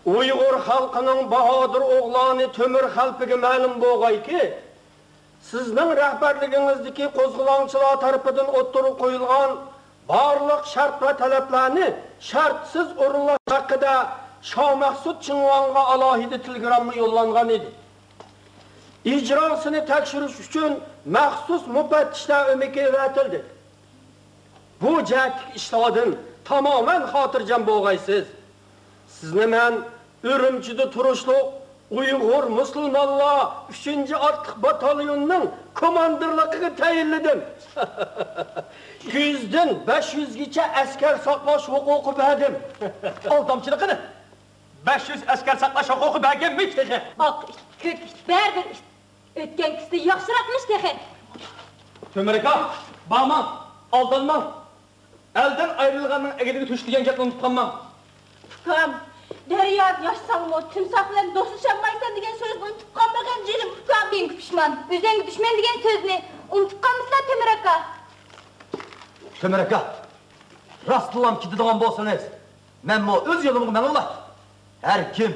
ئۇيغۇر خەلقىنىڭ باھادىر ئوغلانى تۆمۈر خەلپىگە مەلۇم بولغايكى، سىزنىڭ رەھبەرلىكىڭىزدىكى قوزغىلاڭچىلار تەرىپىدىن ئوتتۇرىغا قويۇلغان بارلىق شەرت ۋە تەلەپلەرنى شەرتسىز ئورۇنلاش ھەققىدە شاھ مەخسۇت چىڭۋاڭغا ئالاھىدە تېلېگرامما يوللانغان ئىدى. ئىجراسىنى تەكشۈرۈش ئۈچۈن مەخسۇس مۇپەتتىشلەر ئۆمىكى ئەۋەتىلدى. بۇ جەھەتتىكى ئىشلاردىن تامامەن خاتىرجەم بولغايسىز. سىزنى مەن ئۈرۈمچىدە تۇرۇشلۇق ئۇيغۇر مۇسۇلمانلار ئۈچىنچى ئاتلىق باتاليونىنىڭ كوماندىرلىقىغا تەيىنلىدىم. يۈزدىن بەش يۈزگىچە ئەسكەر ساقلاش ھوقۇقى بەردىم. ئالدامچىلىقىنى! بەش يۈز ئەسكەر ساقلاش ھوقۇقى بەرگەنمىش تېخى. ئاق ئىت، كۆك ئىت، بەرىبىر ئىت. ئۆتكەن كۈستە ياخشىراقمىش تېخى. تۆمۈر ئاكا، بارماڭ، ئالدانماڭ. ئەلدىن ئايرىلغاننىڭ ئەگىلىگە تۆشۈك دېگەن گەپنى ئۇنتۇپ قالماڭ. ئۇكام، دەريادا ياشىساڭمۇ تىمساھ بىلەن دوستلىشالمايسەن دېگەن سۆزنى ئۇنتۇپ قالمىغىن جېنىم ئۇكام. مېنىڭ پۇشمان، ئۆزۈڭگە دۈشمەن دېگەن سۆزنى ئۇنتۇپ قالمىسىلا تۆمۈر ئاكا. تۆمۈر ئاكا، راستلام كېتىدىغان بولسىڭىز، مەنمۇ ئۆز يولۇمغا مېڭىۋالاي. ھەر كىم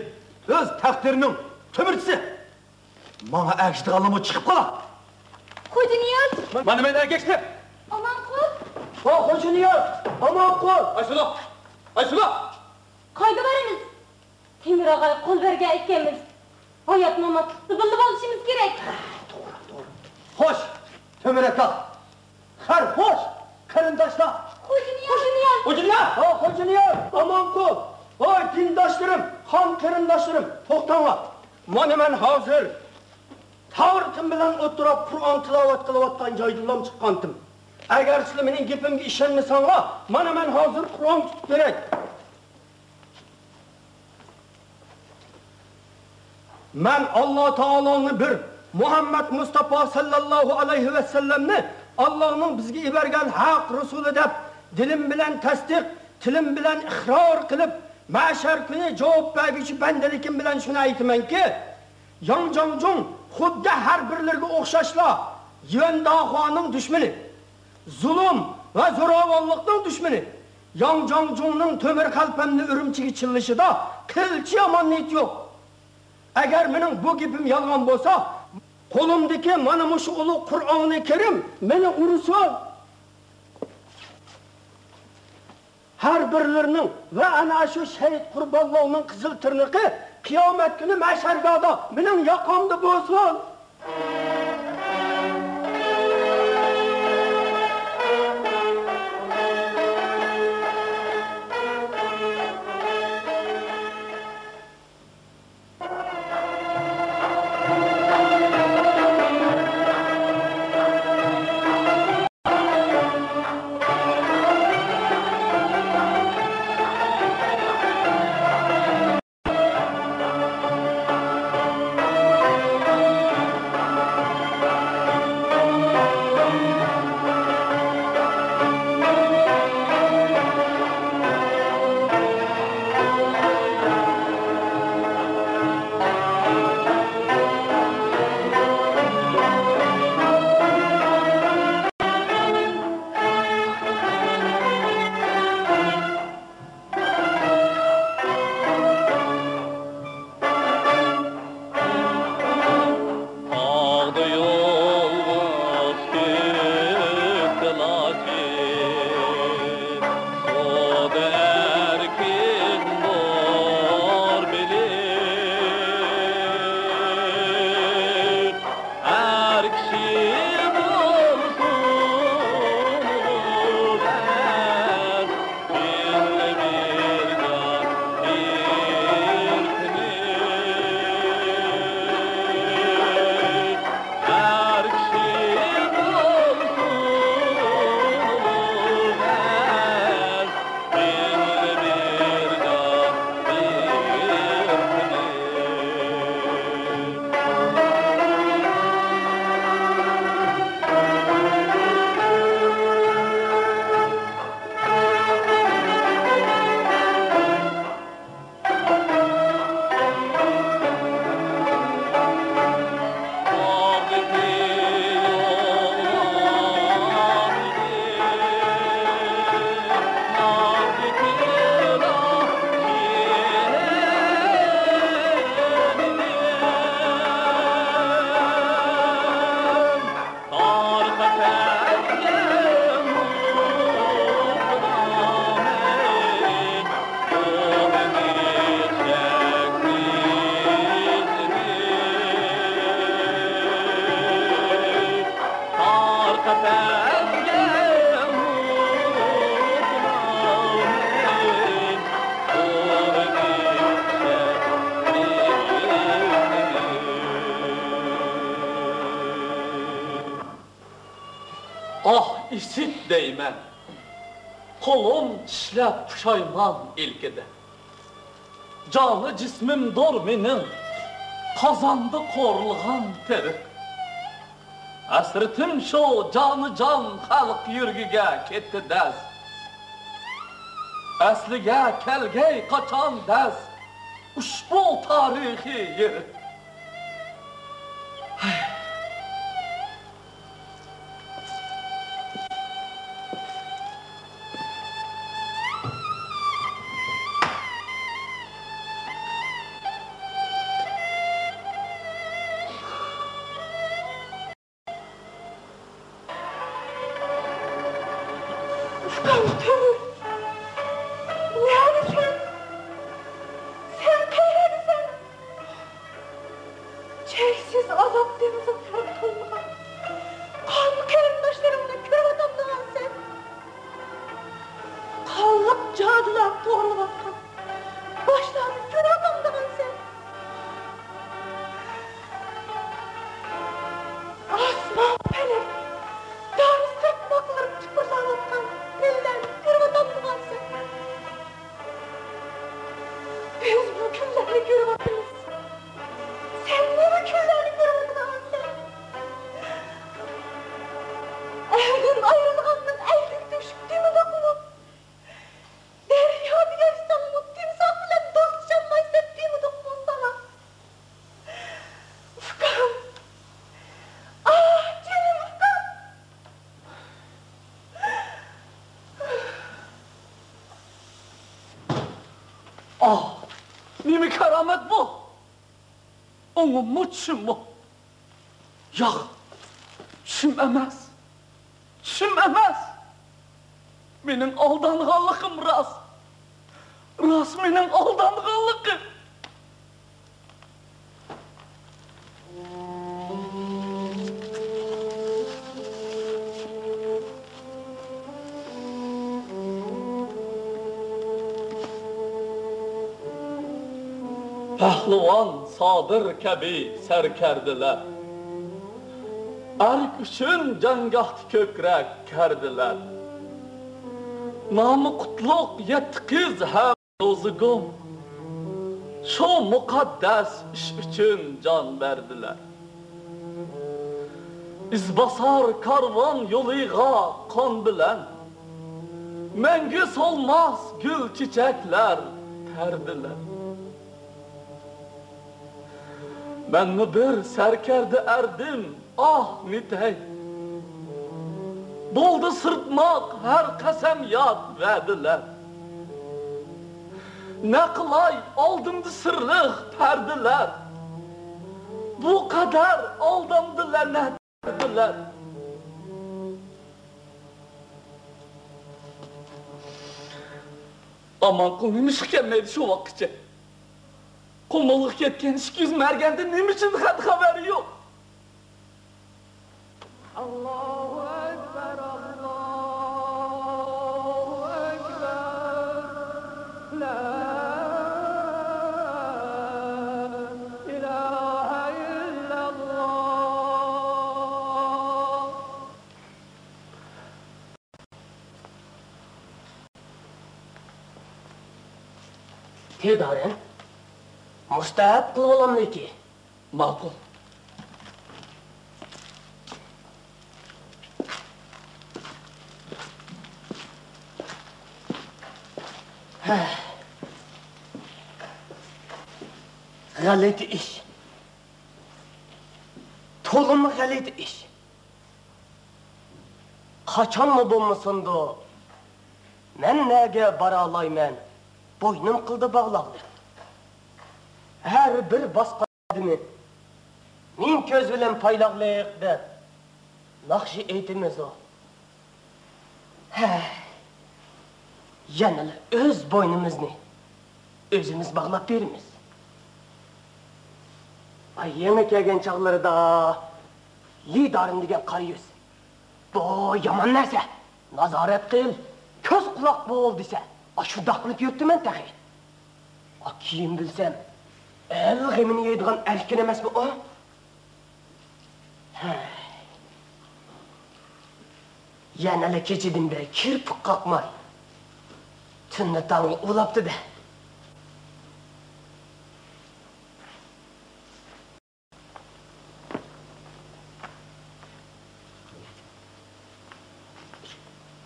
ئۆز تەقدىرىنىڭ تۆمۈرچىسى. ماڭا ئەگىشىدىغانلارمۇ چىقىپ قالا. خوجانىياز! مانا مەن ئەگەشتىم. ئامانقۇل! ۋاي خوجانىياز! ئامانقۇل! ئايسۇلا! ئايسۇلا! قايدا بارىمىز؟ تۆمۈر ئاغايغا قول بەرگەن ئىكەنمىز. ھايات-ماماتلىقتا بىللە بولۇشىمىز كېرەك. توغرا، توغرا. خوش، تۆمۈر ئاكا. خەير، خوش، قېرىنداشلار. خوجانىياز! خوجانىياز! خوجانىياز! ھا، خوجانىياز! ئامانقۇل! ۋاي دىنداشلىرىم، خان قېرىنداشلىرىم، توختاڭلار. مانا مەن ھازىر تاۋرىتىم بىلەن ئولتۇراپ قۇرئان تىلاۋەت قىلىۋاتقان جايدىنلا چىققانتىم. ئەگەر سىلەر مېنىڭ گېپىمگە ئىشەنمىسەڭلار، مانا مەن ھازىر قۇرئان تۇتۇپ بېرەي. مەن ئاللا تائالانى بىر، مۇھەممەد مۇستافا ساللاللاھۇ ئەلەيھى ۋەسەللەمنى ئاللانىڭ بىزگە يېبەرگەن ھەق رۇسۇلى دەپ دىلىم بىلەن تەستىق، تىلىم بىلەن ئىقرار قىلىپ، مەھشەر كۈنى جاۋاب بەرگۈچى بەندىلىكىم بىلەن شۇنى ئېيتىمەنكى، ياڭ جاڭجۇڭ خۇددى ھەر بىرلىرىگە ئوخشاشلا يۈەن داخۇانىڭ دۈشمىنى، زۇلۇم ۋە زوراۋانلىقنىڭ دۈشمىنى. ياڭ جاڭجۇڭنىڭ تۆمۈر خەلپەمنى ئۈرۈمچىگە چىللىشىدا قىلچە يامان نىيىتى يوق. ئەگەر مېنىڭ بۇ گېپىم يالغان بولسا، قولۇمدىكى مانا مۇشۇ ئۇلۇغ قۇرئانى كەرىم مېنى ئۇرسۇن. ھەر بىرلىرىنىڭ ۋە ئەنە شۇ شەھىت قۇربانلارنىڭ قىزىل تىرنىقى قىيامەت كۈنى مەھشەرگاھدا مېنىڭ ياقامدا بولسۇن. ئاھ، ئىسىت دەيمەن، قولۇم چىشلەپ پۇشايمان ئىلكىدە. جانى جىسمىمدۇر مېنىڭ قازاندا قورۇلغان تېرىق. ھەسرىتىم شۇ جانىجان خەلق يۈرىكىگە كەتتى دەس. ئەسلىگە كەلگەي قاچان دەس ئۇشبۇ تارىخىي يېرىق. ئۇكام تۆمۈر، نەدىسەن؟ سەن قەيەردىسەن؟ چەكسىز ئازاب دېڭىزىغا غەرق قىلىنغان قان قېرىنداشلىرىڭنى كۆرۈۋاتامدىغانسەن؟ قانلىق جادۇلار توغرىلىۋاتقان باشلارنى كۆرۈۋاتامدىغانسەن؟ ئاسمان پەلەك دار سىرتماقلىرىپ تۇپۇرلاۋاتقان گۈللەرنى كۆرۈۋاتامدىغانسەن؟ بىز بۇ كۈنلەرنى كۆرۈۋاتىمىز. سەن نېمە كۈنلەرنى كۆرۈۋاتىدىغانسەن؟ ئەردىن ئايرىلغاندىن ئەيدىن تۆشۈك دېمىدۇقمۇ؟ دەريادا ياشىساڭمۇ تىمساھ بىلەن دوستلىشالمايسەن دېمىدۇقمۇ ساڭا؟ ئۇكام! ئاھ، جېنىم ئۇكام! ئاھ، نېمە كارامەت بۇ؟ ئوڭۇممۇ، چۈشۈممۇ؟ ياق، چۈشۈم ئەمەس. چۈشۈم ئەمەس. مېنىڭ ئالدانغانلىقىم راست. راست مېنىڭ ئالدانغانلىقىم. پەھلىۋان سابىر كەبى سەركەردىلەر، ئەرك ئۈچۈن جەڭگاھتا كۆكرەك كەردىلەر. نامى قۇتلۇق يەتتە قىز ھەم روزىگۇم شۇ مۇقەددەس ئىش ئۈچۈن جان بەردىلەر. ئىزباسار كارۋان يولىغا قان بىلەن مەڭگۈ سولماس گۈل چېچەكلەر تەردىلەر. مەنمۇ بىر سەركەردە ئەردىم، ئاھ نېتەي. بولدى سىرتماق ھەر قەسەم ياد ۋەدىلەر. نەقىلاي ئالدىمدا سىرلىق پەردىلەر. بۇ قەدەر ئالدامدى لەنەت پەردىلەر. ئامانقۇل نېمىشقا كەلمەيدۇ شۇ ۋاققىچە؟ قۇمۇلغا كەتكەن ئىككى يۈز مەرگەندىن نېمە ئۈچۈن خەت خەۋىرى يوق؟ ئاللاھۇ ئەكبەر، ئاللاھۇ ئەكبەر، لا ئىلاھە ئىللەللاھ. تېدارەن، مۇستەھەپ قىلىۋالامدىكى. ماقۇل. ھە. غەلىتە ئىش. تولىمۇ غەلىتە ئىش. قاچانمۇ بولمىسۇندۇ، مەن نەگە بارالايمەن، بوينۇم قىلدى باغلاقلىق. ھەر بىر باسقان قەدىمى مىڭ كۆز بىلەن پايلاقلىق دەپ ناخشا ئېيتىمىزۇ. ھەي، يەنىلا ئۆز بوينىمىزنى ئۆزىمىز باغلاپ بېرىمىز. ئاي، يېڭى كەلگەن چاغلىرىدا لىدارىم دېگەن قارا يۈز، بۇ يامان نەرسە، نازارەت قىل، كۆز قۇلاق بول دېسە، ئاشۇنداق قىلىپ يۈرۈپتىمەن تېخى. ئا، كېيىن بىلسەم، ئەل غېمىنى يەيدىغان ئەركىن ئەمەسمۇ ئۇ؟ ھەي. يەنىلا كېچىدىن بېرى كىرپىك قاقماي، تۈننى تاڭغا ئۇلاپتۇ-دە.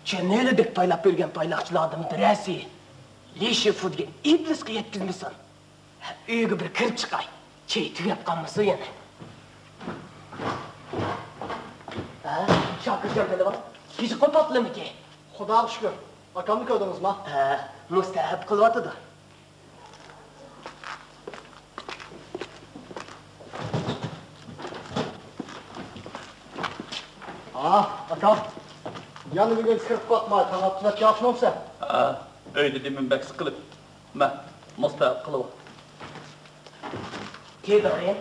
چۈمۈلىدەك پايلاپ يۈرگەن پايلاقچىلاردىن بىرەرسى لى شىفۇ دېگەن ئىبلىسقا يەتكۈزمىسۇن. ئۆيگە بىر كىرىپ چىقاي. چېيى تۈگەپ قالمىسۇن يەنە. ھە، شاكىرجان پەلىۋان، كېچە قوپاتلىمىكى؟ خۇداغا شۈكۈر. ئاكامنى كۆردىڭىزما؟ ھە، مۇستەھەب قىلىۋاتىدۇ. ئاھ، ئاكام. يەنە بۈگۈن كىرىپ باقماي، تاڭ ئاتقۇزۇپ ياخشىمۇ سەن؟ ھە، ئۆيدە دېمىم بەك سىقىلىپ. مە، مۇستەھەب قىلىۋال. تېدارىم،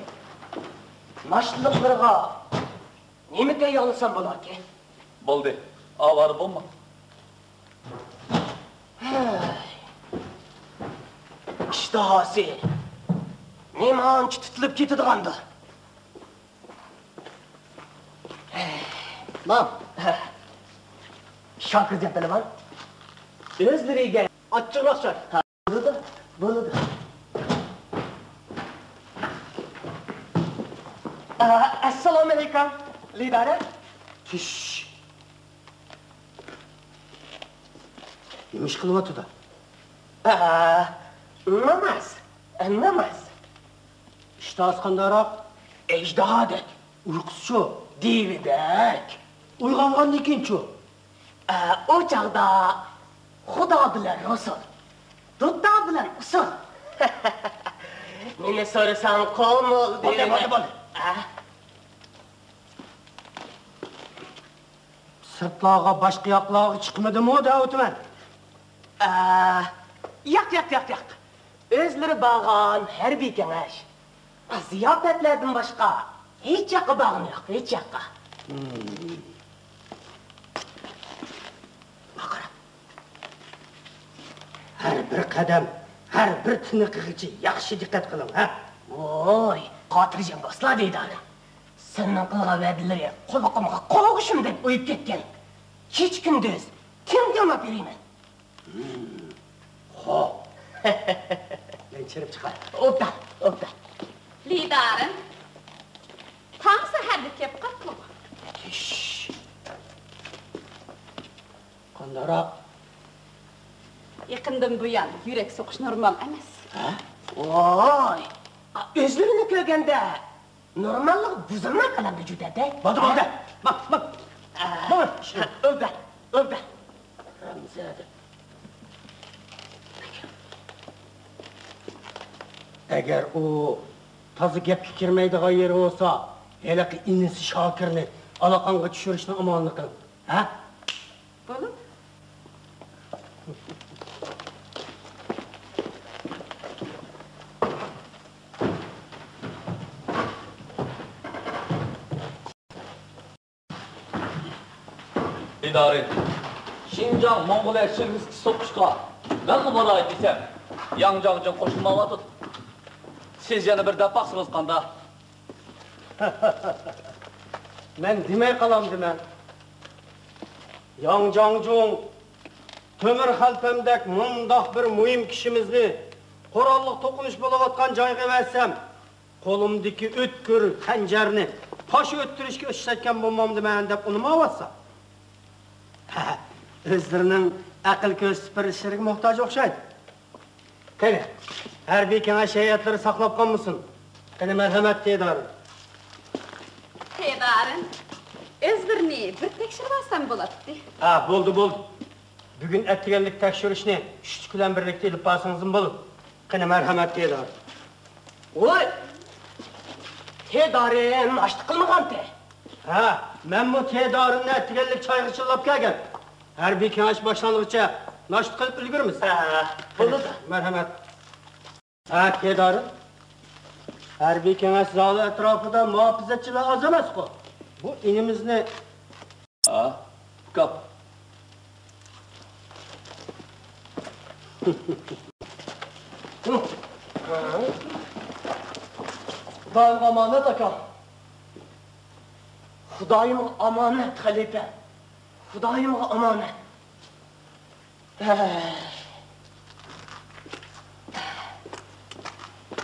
ناشتىلىقلىرىغا نېمە تەييارلىسام بولاركىن؟ بولدى، ئاۋارە بولما. ھەي. ئىشتىھاسى نېمانچە تۇتۇلۇپ كېتىدىغاندۇ؟ ماڭ. شاكىرجان پەلىۋان، ئۆزلىرىگە ئاچچىقراق چاي. بولىدۇ، بولىدۇ. ئە، ئەسسالامۇئەلەيكۇم، لىدارە. چۈش. نېمە ئىش قىلىۋاتىدۇ؟ ئە، ناماز، ناماز. ئىشتىھاسى قانداقراق؟ ئەجدىھادەك. ئۇيقۇسىچۇ؟ دىۋىدەك. ئويغانغاندىن كېيىنچۇ؟ ئە، ئۇ چاغدا خۇدا بىلەن رۇسۇل، دۇتار بىلەن ئۇسۇل. نېمە سورىساڭ قومۇل دېدى. بولدى، بولدى، بولدى. ئە؟ سىرتلارغا، باشقا ياقلارغا چىقمىدىمۇ دەۋاتىمەن. ئە، ياق، ياق، ياق، ياق. ئۆزلىرى بارغان ھەربىي كېڭەش. زىياپەتلەردىن باشقا ھېچ ياققا بارغىنى يوق، ھېچ ياققا. ھىم. قارا. ھەر بىر قەدەم، ھەر بىر تىنىقىغىچە ياخشى دىققەت قىلىڭ، ھە؟ ۋوي، خاتىرجەم بولسىلا دىدارىم. سېنىڭ قىلغان ۋەدىلىرى قۇلىقىمغا قوغۇشۇم دەپ ئۇيۇپ كەتكەن. كېچە-كۈندۈز تىڭ تىڭلاپ يۈرىمەن. ھىم، خو. مەن چىرىپ چىقاي. ئوبدان، ئوبدان. لىدارىم، تاڭ سەھەردە كەپ قاپتۇ. تىش. قانداقراق؟ يېقىندىن بۇيان يۈرەك سوقۇش نورمال ئەمەس. ھە؟ ۋاي، ئۆزلىرىنى كۆرگەندە نورماللىقى بۇزۇلماي قالامدۇ جۈدەدە؟ بولدى، بولدى. ماڭ، ماڭ. ماڭ. ئۆبدە، ئۆبدە. رامزادە. ئەگەر ئۇ تازا گەپكە كىرمەيدىغان يېرى بولسا، ھېلىقى ئىنىسى شاكىرنى ئالاقاڭغا چۈشۈرۈشنىڭ ئامالىنى قىل. ھە؟ بولىدۇ. ئىدارە، شىنجاڭ موڭغۇلىيە شىركىتى سوقۇشقا مەنمۇ بولاي دېسەم، ياڭ جاڭجىڭ قوشۇلمايۋاتىدۇ. سىز يەنە بىر دەپ باقسىڭىز قانداق؟ مەن دېمەي قالامدىمەن. ياڭ جاڭجۇڭ، تۆمۈر خەلپەمدەك مۇنداق بىر مۇھىم كىشىمىزنى قوراللىق توقۇنۇش بولۇۋاتقان جايغا ئەۋەتسەم، قولۇمدىكى ئۆتكۈر خەنجەرنى پاش ئۆتتۈرۈشكە ئىشلەتكەن بولمامدىمەن دەپ ئۇنىماۋاتسا. ئۆزلىرىنىڭ ئەقىل كۆرسىتىپ بېرىشلىرىگە موھتاج ئوخشايدۇ. قېنى، ھەربىي كېڭەش ھەيئەتلىرى ساقلاپ قالمىسۇن. قېنى، مەرھەمەت، تېدارىم. تېدارىم، ئۆزلىرىنى بىر تەكشۈرۈۋالسام بولاتتى. ھە، بولدى، بولدى. بۈگۈن ئەتىگەنلىك تەكشۈرۈشنى چۈشلۈك بىلەن بىرلىكتە ئېلىپ بارسىڭىزمۇ بولىدۇ. قېنى، مەرھەمەت، تېدارىم. ۋوي! تېدارىم ناشتا قىلمىغانتى. ھە، مەنمۇ تېدارىمنى ئەتىگەنلىك چايغا چىللاپ كەلگەن. ھەربىي كېڭەش باشلانغۇچە ناشتا قىلىپ ئۈلگۈرىمىز. ھە، بولىدۇ. مەرھەمەت. ھە، تېدارىم. ھەربىي كېڭەش زالى ئەتراپىدا مۇھاپىزەتچىلەر ئاز ئەمەسقۇ؟ بۇ ئىنىمىزنى. ھە، ئۇكام. خۇدايىمغا ئامانەت، ئاكام. خۇدايىمغا ئامانەت، خەلىپەم. خۇدايىمغا ئامانەت.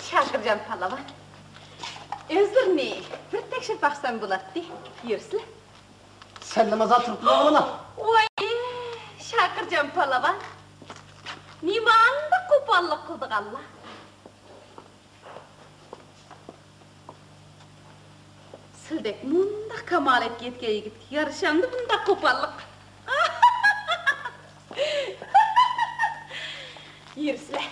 شاكىرجان پالۋان، ئۆزلىرىنى بىر تەكشۈرۈپ باقسام بولاتتى. يۈرسىلە. سەللىمازا تۇرۇپ مانا. ۋاي، شاكىرجان پالۋان، نېمە ئانداق قوپاللىق قىلىدىغانلار؟ سىلدەك مۇنداق كامالەتكە يەتكەن يىگىتكە يارىشامدۇ بۇنداق قوپاللىق؟ يۈرسىلە،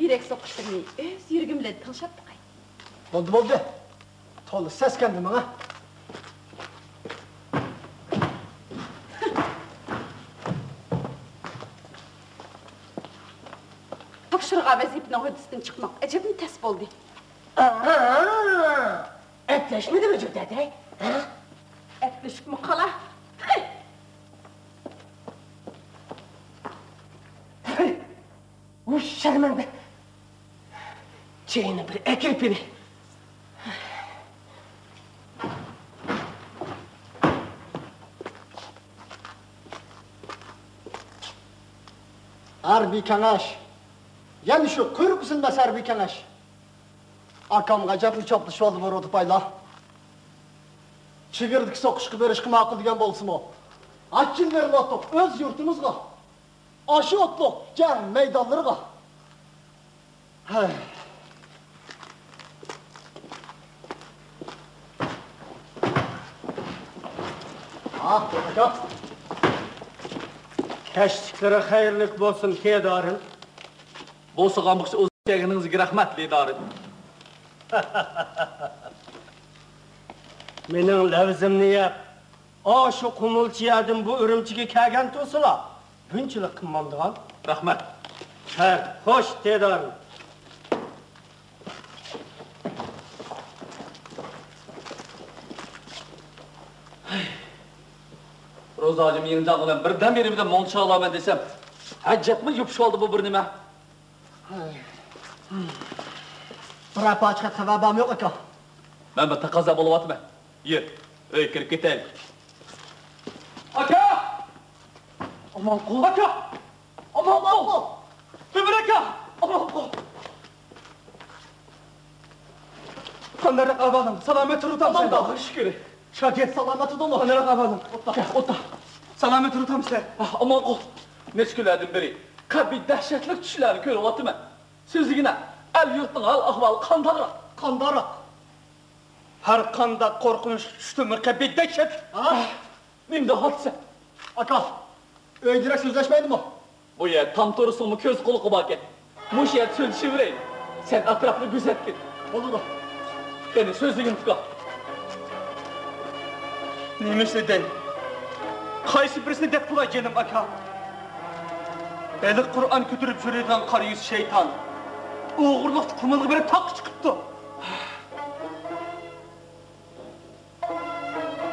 يۈرەك سوقۇشلىرىنى ئۆز يۈرىكىم بىلەن تىڭشاپ باقاي. بولدى، بولدى. تولا سەسكەندى ماڭا. تاپشۇرغان ۋەزىپىنىڭ ھۆددىسىدىن چىقماق ئەجەبمۇ تەس بولدى. ئەپلەشمىدىمۇ جۈردەدەي؟ ھە؟ ئەپلىشىپمۇ قالا. ھەي! ۋۇ شەرمەندە! چېيىنى بىر ئەكىرىپ بېرەي. ھەربىي كېڭەش! يەنە شۇ قۇيرۇقى سۇنماس ھەربىي كېڭەش! ئاكامغا ئەجەبمۇ چاپلىشىۋالدى بۇ رۇدۇپايلار. چېگرىدىكى سوقۇشقا بېرىشقا ماقۇل دېگەن بولسىمۇ، ئاچچىق بېرىلىۋاتىدۇ ئۆز يۇرتىمىزغا. ئاشۇ ئوتلۇق جەڭ مەيدانلىرىغا. ھەي. ھا، ئاكا. كەچلىكلىرى خەيرلىك بولسۇن، تېدارىم. بولسىغان بولسا ئۇزاپ كەلگىنىڭىزگە رەھمەت، دىدارىم. مېنىڭ لەۋزىمنى يەپ، ئاشۇ قۇمۇلچى يەردىن بۇ ئۈرۈمچىگە كەلگەن تۇرسىلا، بۇنچىلىك قىلمامدىغان. رەھمەت. ھە، خوش، تېدارىم. روزا ھاجىم يېڭىجان بىلەن بىردەم بىرىمدە مۇڭ چاغلايمەن دېسەم، ئەجەبمۇ يوپۇشۇۋالدى بۇ بىر نېمە. بىرەر پارچە خەت خەۋەر بارمۇ يوق، ئاكا؟ مەن بىر تەقەززا بولۇۋاتىمەن. يۈر، ئۆيگە كىرىپ كېتەيلى. ئاكا! ئامانقۇل! ئاكا! ئامانقۇل! ئۆمۈر ئاكا! ئامانقۇل! قانداقراق ئەھۋالىڭ؟ سالامەت تۇرۇۋاتامسەن؟ ئاللاغا شۈكۈر. شاگىرت سالامەت تۇردۇڭمۇ؟ قانداقراق ئەھۋالىڭ؟ ئوتتا. ئوتتا. سالامەت تۇرۇۋاتامسەن؟ ئاھ، ئامانقۇل. نەچچە كۈنلەردىن بېرى قەبىھ دەھشەتلىك چۈشلەرنى كۆرۈۋاتىمەن. سۆزلىگىنە، ئەل-يۇرتنىڭ ھال-ئەھۋالى قانداقراق؟ قانداقراق؟ ھەر قانداق قورقۇنچلۇق چۈشتىنمۇ قەبىھ دەھشەتلىك. ھە؟ نېمە دەۋاتىسەن؟ ئاكا، ئۆيدىرەك سۆزلەشمەيدىمۇ؟ بۇ يەر تام تۇرسىڭمۇ كۆز قۇلىقى باركەن. مۇشۇ يەردە سۆزلىشىۋېرەيلى. سەن ئەتراپنى كۆزەتكىن. بولىدۇ. قېنى، سۆزلىگىن، ئۇكا. نېمىسىنى دەي؟ قايسى بىرسىنى دەپ قىلاي، جېنىم ئاكا؟ ھېلىقى قۇرئان كۆتۈرۈپ يۈرىدىغان قارا يۈز شەيتان ئوغرىلىق قۇمۇلغا بېرىپ تاغقا چىقىپتۇ.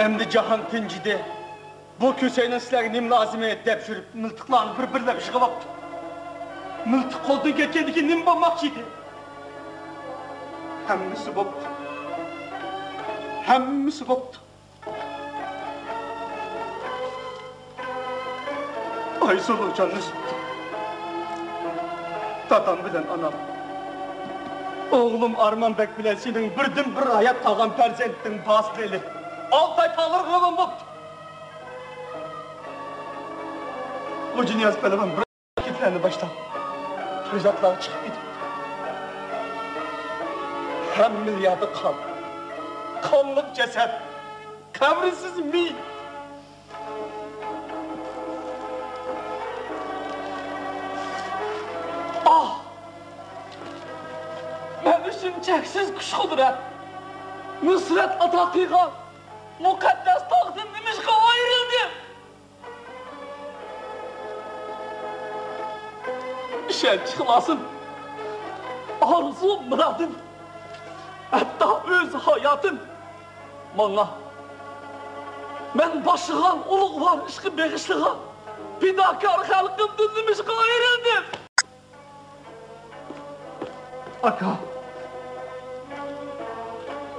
ئەمدى جاھان تىنجىدى. بۇ كۆسەينىڭ سىلەرگە نېمە لازىمى دەپ يۈرۈپ، مىلتىقلارنى بىر-بىرلەپ يىغىۋاپتۇ. مىلتىق قولدىن كەتكەندىن كېيىن نېمە بولماقچى ئىدى؟ ھەممىسى بوپتۇ. ھەممىسى بوپتۇ. ئايسۇلۇ جانلىشىپتۇ. دادام بىلەن ئانام. ئوغلۇم ئارمانبەگ بىلەن سېنىڭ بىردىنبىر ھايات قالغان پەرزەنتىڭ باسىلى ئالتاي تاغلىرىغا روۋان بوپتۇ. خوجانىياز پەلۋان بىر گېپلەرنى باشلاپ، تۆزاتلارغا چىقىپ كېتىپتۇ. ھەممىلا يەردە قان. قانلىق جەسەت. قەبرىسىز مېيىت. ئاھ! مەن ئۈچۈن چەكسىز كۈچ-قۇدرەت، نۇسرەت ئاتا قىلغان مۇقەددەس تاغدىن نېمىشقا ئايرىلدىم؟ ئىشەنچ-ئىخلاسىم، ئارزۇ-مۇرادىم، ھەتتا ئۆز ھاياتىم ماڭا، مەن باشلىغان ئۇلۇغۋار ئىشقا بېغىشلىغان پىداكار خەلقىمدىن نېمىشقا ئايرىلدىم؟ ئاكا!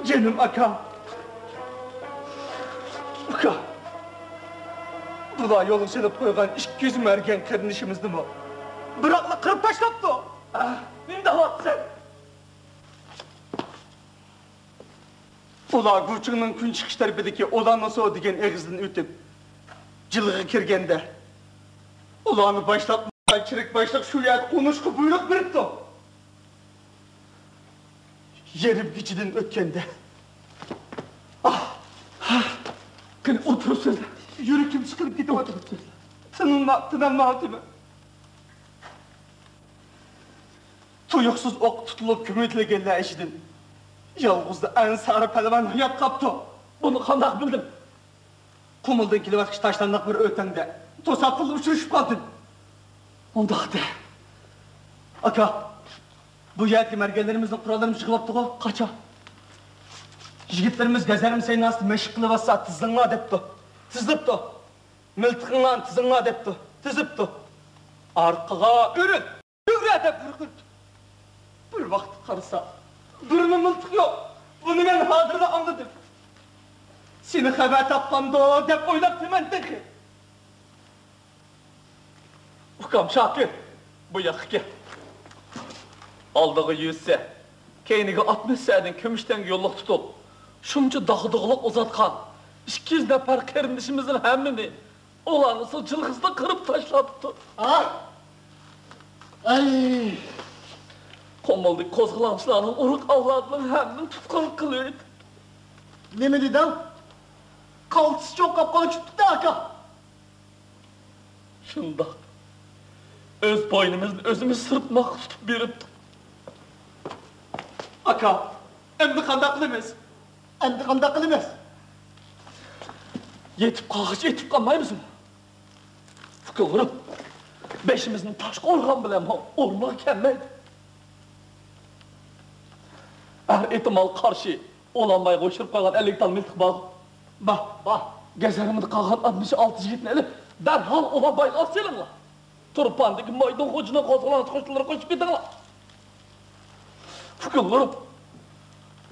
جېنىم ئاكا! ئۇكا! ئۇلار يولغا سېلىپ قويغان ئىككى يۈز مەرگەن قېرىندىشىمىزنىمۇ بىراقلا قىرىپ تاشلاپتۇ. ئاھ، نېمە دەۋاتىسەن؟ ئۇلار گۇچىڭنىڭ كۈنچىقىش تەرىپىدىكى ئولانسو دېگەن ئېغىزدىن ئۆتۈپ، جىلغىغا كىرگەندە، ئۇلارنى باشلاپ، چېرىك باشلىق شۇ يەردە قونۇشقا بۇيرۇق بېرىپتۇ. يېرىم كېچىدىن ئۆتكەندە، ئاھ، قېنى ئولتۇرۇپ سۆزلە. يۈرىكىم سىقىلىپ كېتىۋاتىدۇ. تىنالما-، تىنالمايۋاتىمەن. تۇيۇقسىز ئوق تۇتۇلۇپ كۆمۈۋېتىلگەنلەر ئىچىدىن يالغۇزلا ئەنسارى پەلۋان ھايات قاپتۇ. بۇنى قانداق بىلدىڭ؟ قۇمۇلدىن كېلىۋاتقۇچە تاشلانداق بىر ئۆتەڭدە توساتتىنلا ئۇچرىشىپ قالدىم. ئۇنداق دە. ئاكا، بۇ يەردىكى مەرگەنلىرىمىزنىڭ قوراللىرىمۇ چىقىۋاپتىغۇ؟ قاچان؟ يىگىتلىرىمىز گەزەرمە سەيناسىدا مەشىق قىلىۋاتسا تىزلىڭلار دەپتۇ. تىزلىپتۇ. مىلتىقىڭلارنى تىزىڭلار دەپتۇ. تىزىپتۇ. ئارقىغا ئۆرۈل! ئۆرە دەپ بۇيرۇق قىلىپتۇ. بىر ۋاقىت قارىسا، بىرمۇ مىلتىق يوق. بۇنى مەن ھازىرلا ئاڭلىدىم. سېنى خەۋەر تاپقاندۇ دەپ ئويلاپتىمەن تېخى. ئۇكام شاكىر، بۇ ياققا كەل. ئالدىغا يۈز سە، كەينىگە ئاتمىش سەدىن كۈمۈش تەڭگە يوللۇق تۇتۇپ، شۇنچە داغدۇغىلىق ئۇزاتقان ئىككى يۈز نەپەر قېرىندىشىمىزنىڭ ھەممىنى ئۇلارنىڭ جىلغىسىدا قىرىپ تاشلاپتۇ. ئاھ! ئەي! قۇمۇلدىكى قوزغىلاڭچىلارنىڭ ئۇرۇق ئەۋلادىنىڭ ھەممىنى تۇتقۇن قىلىۋېتىپتۇ. نېمە دېدىڭ؟ قالتىس چوققاپ قاچىپتۇ-دە، ئاكا. شۇنداق. ئۆز بوينىمىزنى ئۆزىمىز سىرتماققا تۇتۇپ بېرىپتۇ. ئاكا، ئەمدى قانداق قىلىمىز؟ ئەمدى قانداق قىلىمىز؟ يېتىپ قالغۇچە يېتىپ قالمايمىزمۇ؟ ئۇكىلىرىم، بېشىمىزنى تاشقا ئۇرغان بىلەنمۇ ئورنىغا كەلمەيدۇ. ھەر ئېھتىمالغا قارشى، ئولانبايغا ئويۇشتۇرۇپ قويغان ئەللىك تال مىلتىق بارغۇ؟ بار، بار. گەزەرمىدە قالغان ئاتمىش ئالتە يىگىتنى ئېلىپ، دەرھال ئولانبايغا ئېلىپ سېلىڭلار. تۇرپاندىكى مايدىن خوجىنىڭ قوزغىلاڭچى قوشۇنلىرىغا قوشۇپ كېتىڭلار. ئۇكىلىرىم،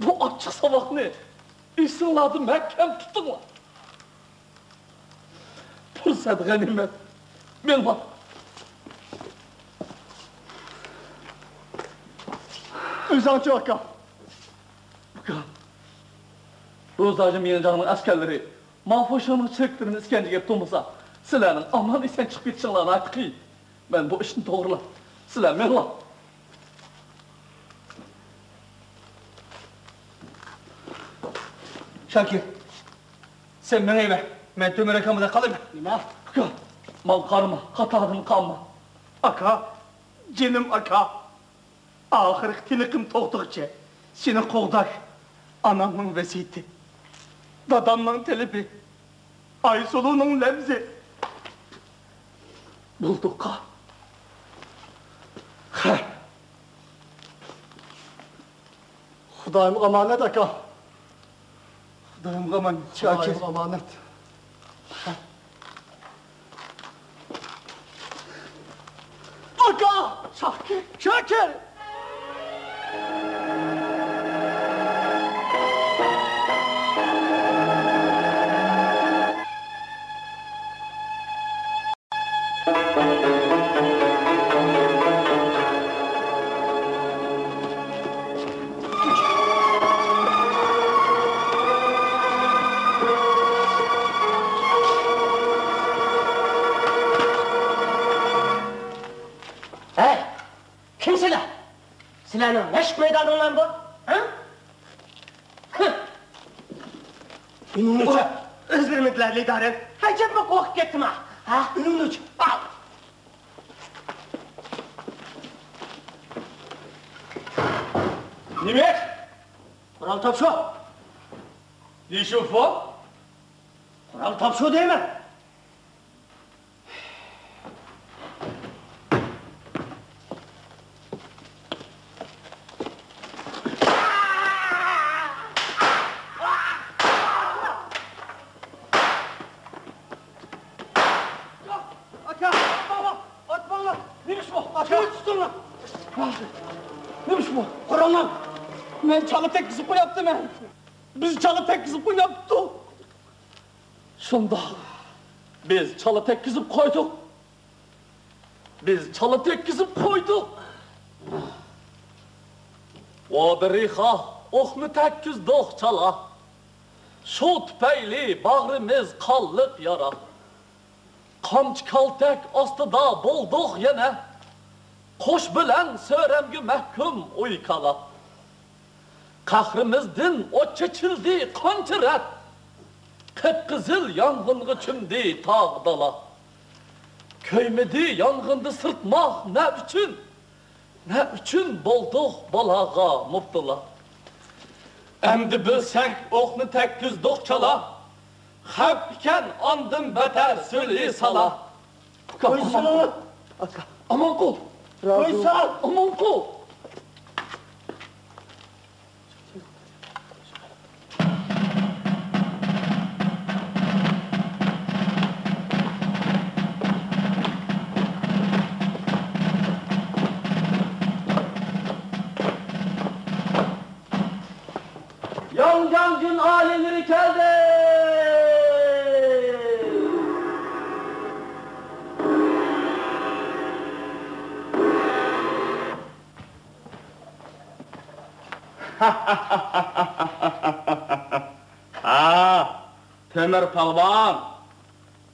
بۇ ئاچچىق ساۋاقنى ئېسىڭلاردا مەھكەم تۇتۇڭلار. پۇرسەت غەنىيمەت. مېڭىڭلار. ئۆزۈڭچۇ، ئاكا؟ ئۇكام، روزاجىم يىڭجاڭنىڭ ئەسكەرلىرى ماڭفۇشىڭنىڭ چېرىكلىرىنى ئىسكەنجىگە ئېلىپ تۇرمىسا، سىلەرنىڭ ئامان-ئېسەن چىقىپ كېتىشىڭلار ناھايىتى قىيىن. مەن بۇ ئىشنى توغرىلاپ، سىلەر مېڭىڭلار. شاكىر، سەن مېڭىۋەر، مەن تۆمۈر ئاكام بىلەن قالىمەن. نېمە؟ ئۇكا، ماڭا قارىما، قاتاردىن قالما. ئاكا، جېنىم ئاكا. ئاخىرقى تىنىقىم توختىغۇچە سېنى قوغداش ئانامنىڭ ۋەسىيىتى، دادامنىڭ تەلىپى، ئايسۇلۇنىڭ لەۋزى. بولدۇققا. خۇدايىم ئامانەت، ئاكا. خۇدايىمغا ئامانەت، شاكىر. خۇدايىمغا ئامانەت. ئاكا! شاكىر! شاكىر! ھەي! كىم سىلەر؟ سىلەرنىڭ مەشىق مەيدانىڭلارمۇ بۇ؟ ھە؟ ئۈنۈڭنى ئۆچۈر. ئۆزلىرىمىكىلەر لىدارەن. ھەجەپمۇ قورقۇپ كەتتىما؟ ھە؟ ئۈنۈڭنى ئۆچۈر. نېمە؟ قورال تاپشۇر. نېشۇفۇ؟ قورال تاپشۇر دەيمەن. ئاكا، ئاتماڭلار، ئاتماڭلار. نېمە ئىش بۇ؟ ئاكا، تۇتۇڭلار. نېمە ئىش بۇ؟ قوراللار. مەن چالا تەگكۈزۈپ قويۇپتىمەن. بىز چالا تەگكۈزۈپ قويۇپتۇق. شۇنداق. بىز چالا تەگكۈزۈپ قويدۇق. بىز چالا تەگكۈزۈپ قويدۇق. ۋادىرىخا ئوقنى تەگكۈزدۇق چالا. شۇ تۈپەيلى باغرىمىز قانلىق يارا. قامچى كالتەك ئاستىدا بولدۇق يەنە. قوش بىلەن سۆرەمگە مەھكۇم ئۇي كالا. قەھرىمىزدىن ئوت چېچىلدى قانچە رەت. قىپقىزىل يانغىنغا چۆمدى تاغ دالا. كۆيمىدى يانغىندا سىرتماق نە ئۈچۈن؟ نە ئۈچۈن بولدۇق بالاغا مۇپتىلا؟ ئەمدى بىلسەك ئوقنى تەگكۈزدۇق چالا. خەۋپ ئىكەن ئاندىن بەتەر سۈلھى سالا. ئۇكام، ئامان قول. ئاكا. ئامان قول. رازى. ئامان قول. ياڭجاڭجۈن ئالىيلىرى كەلدى! ھا، تۆمۈر پالۋان،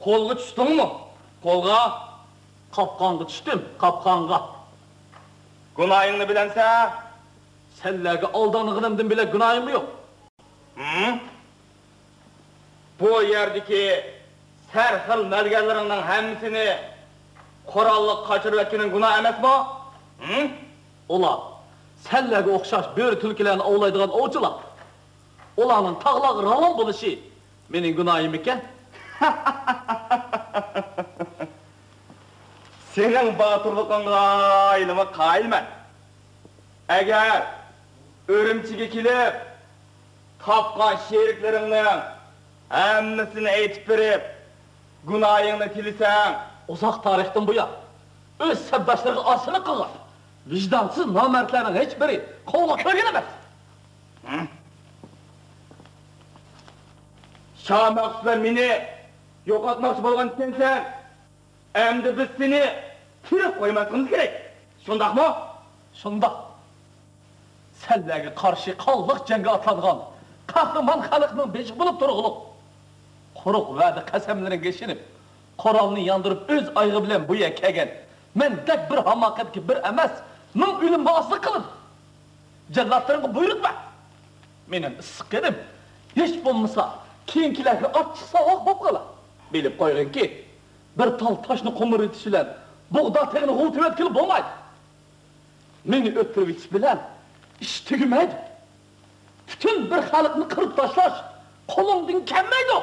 قولغا چۈشتۈڭمۇ؟ قولغا؟ قاپقانغا چۈشتۈم، قاپقانغا. گۇناھىڭنى بىلەمسەن؟ سەنلەرگە ئالدانغىنىمدىن بۆلەك گۇناھىممۇ يوق. ھىم؟ بۇ يەردىكى سەرخىل مەلگەنلىرىڭنىڭ ھەممىسىنى قوراللىق قاچۇرۇۋەتكىنىڭ گۇناھ ئەمەسمۇ؟ ھىم؟ ئۇلار سەنلەرگە ئوخشاش بۆرە تۈلكىلەرنى ئاۋلايدىغان ئوۋچىلار. ئۇلارنىڭ تاغلارغا راۋان بولۇشى مېنىڭ گۇناھىممىكەن؟ سېنىڭ باتۇرلۇقۇڭغا ھېلىمۇ قايىلمەن. ئەگەر ئۈرۈمچىگە كېلىپ، تاپقان شېرىكلىرىڭنىڭ ھەممىسىنى ئېيتىپ بېرىپ، گۇناھىڭنى تىلىسەڭ. ئۇزاق تارىختىن بۇيان ئۆز سەپداشلىرىغا ئاسىيلىق قىلغان ۋىجدانسىز نامەردلەرنىڭ ھېچبىرى قوغلاپ كۆرگەن ئەمەس. شاھ مەخسۇس بىلەن مېنى يوقاتماقچى بولغان ئىكەنسەن. ئەمدى بىز سېنى تىرىپ قويماسلىقىمىز كېرەك. شۇنداقمۇ؟ شۇنداق. سەنلەرگە قارشى قانلىق جەڭگە ئاتلانغان قەھرىمان خەلقنىڭ بېشى بولۇپ تۇرغۇلۇق. قۇرۇق ۋەدە قەسەملىرىڭگە ئىشىنىپ، قورالنى ياندۇرۇپ ئۆز ئايىغى بىلەن بۇ يەرگە كەلگەن مەندەك بىر ھاماقەتكە بىر ئەمەس، مىڭ ئۆلۈم بازىلىق قىلىدۇ. جەللاتلىرىڭغا بۇيرۇق بەر. مېنىڭ ئىسسىق قېنىم، ھېچ بولمىسا كېيىنكىلەرگە ئاچچىق ساۋاق بولۇپ قالار. بىلىپ قويغىنكى، بىر تال تاشنى قومۇرىتىش بىلەن بۇغدا تېغىنى غۇۋا تېۋەتكىلى بولمايدۇ. مېنى ئۆلتۈرۈۋېتىش بىلەن ئىش تۈگىمەيدۇ. پۈتۈن بىر خەلقنى قىرىپ تاشلاش قولۇڭدىن كەلمەيدۇ.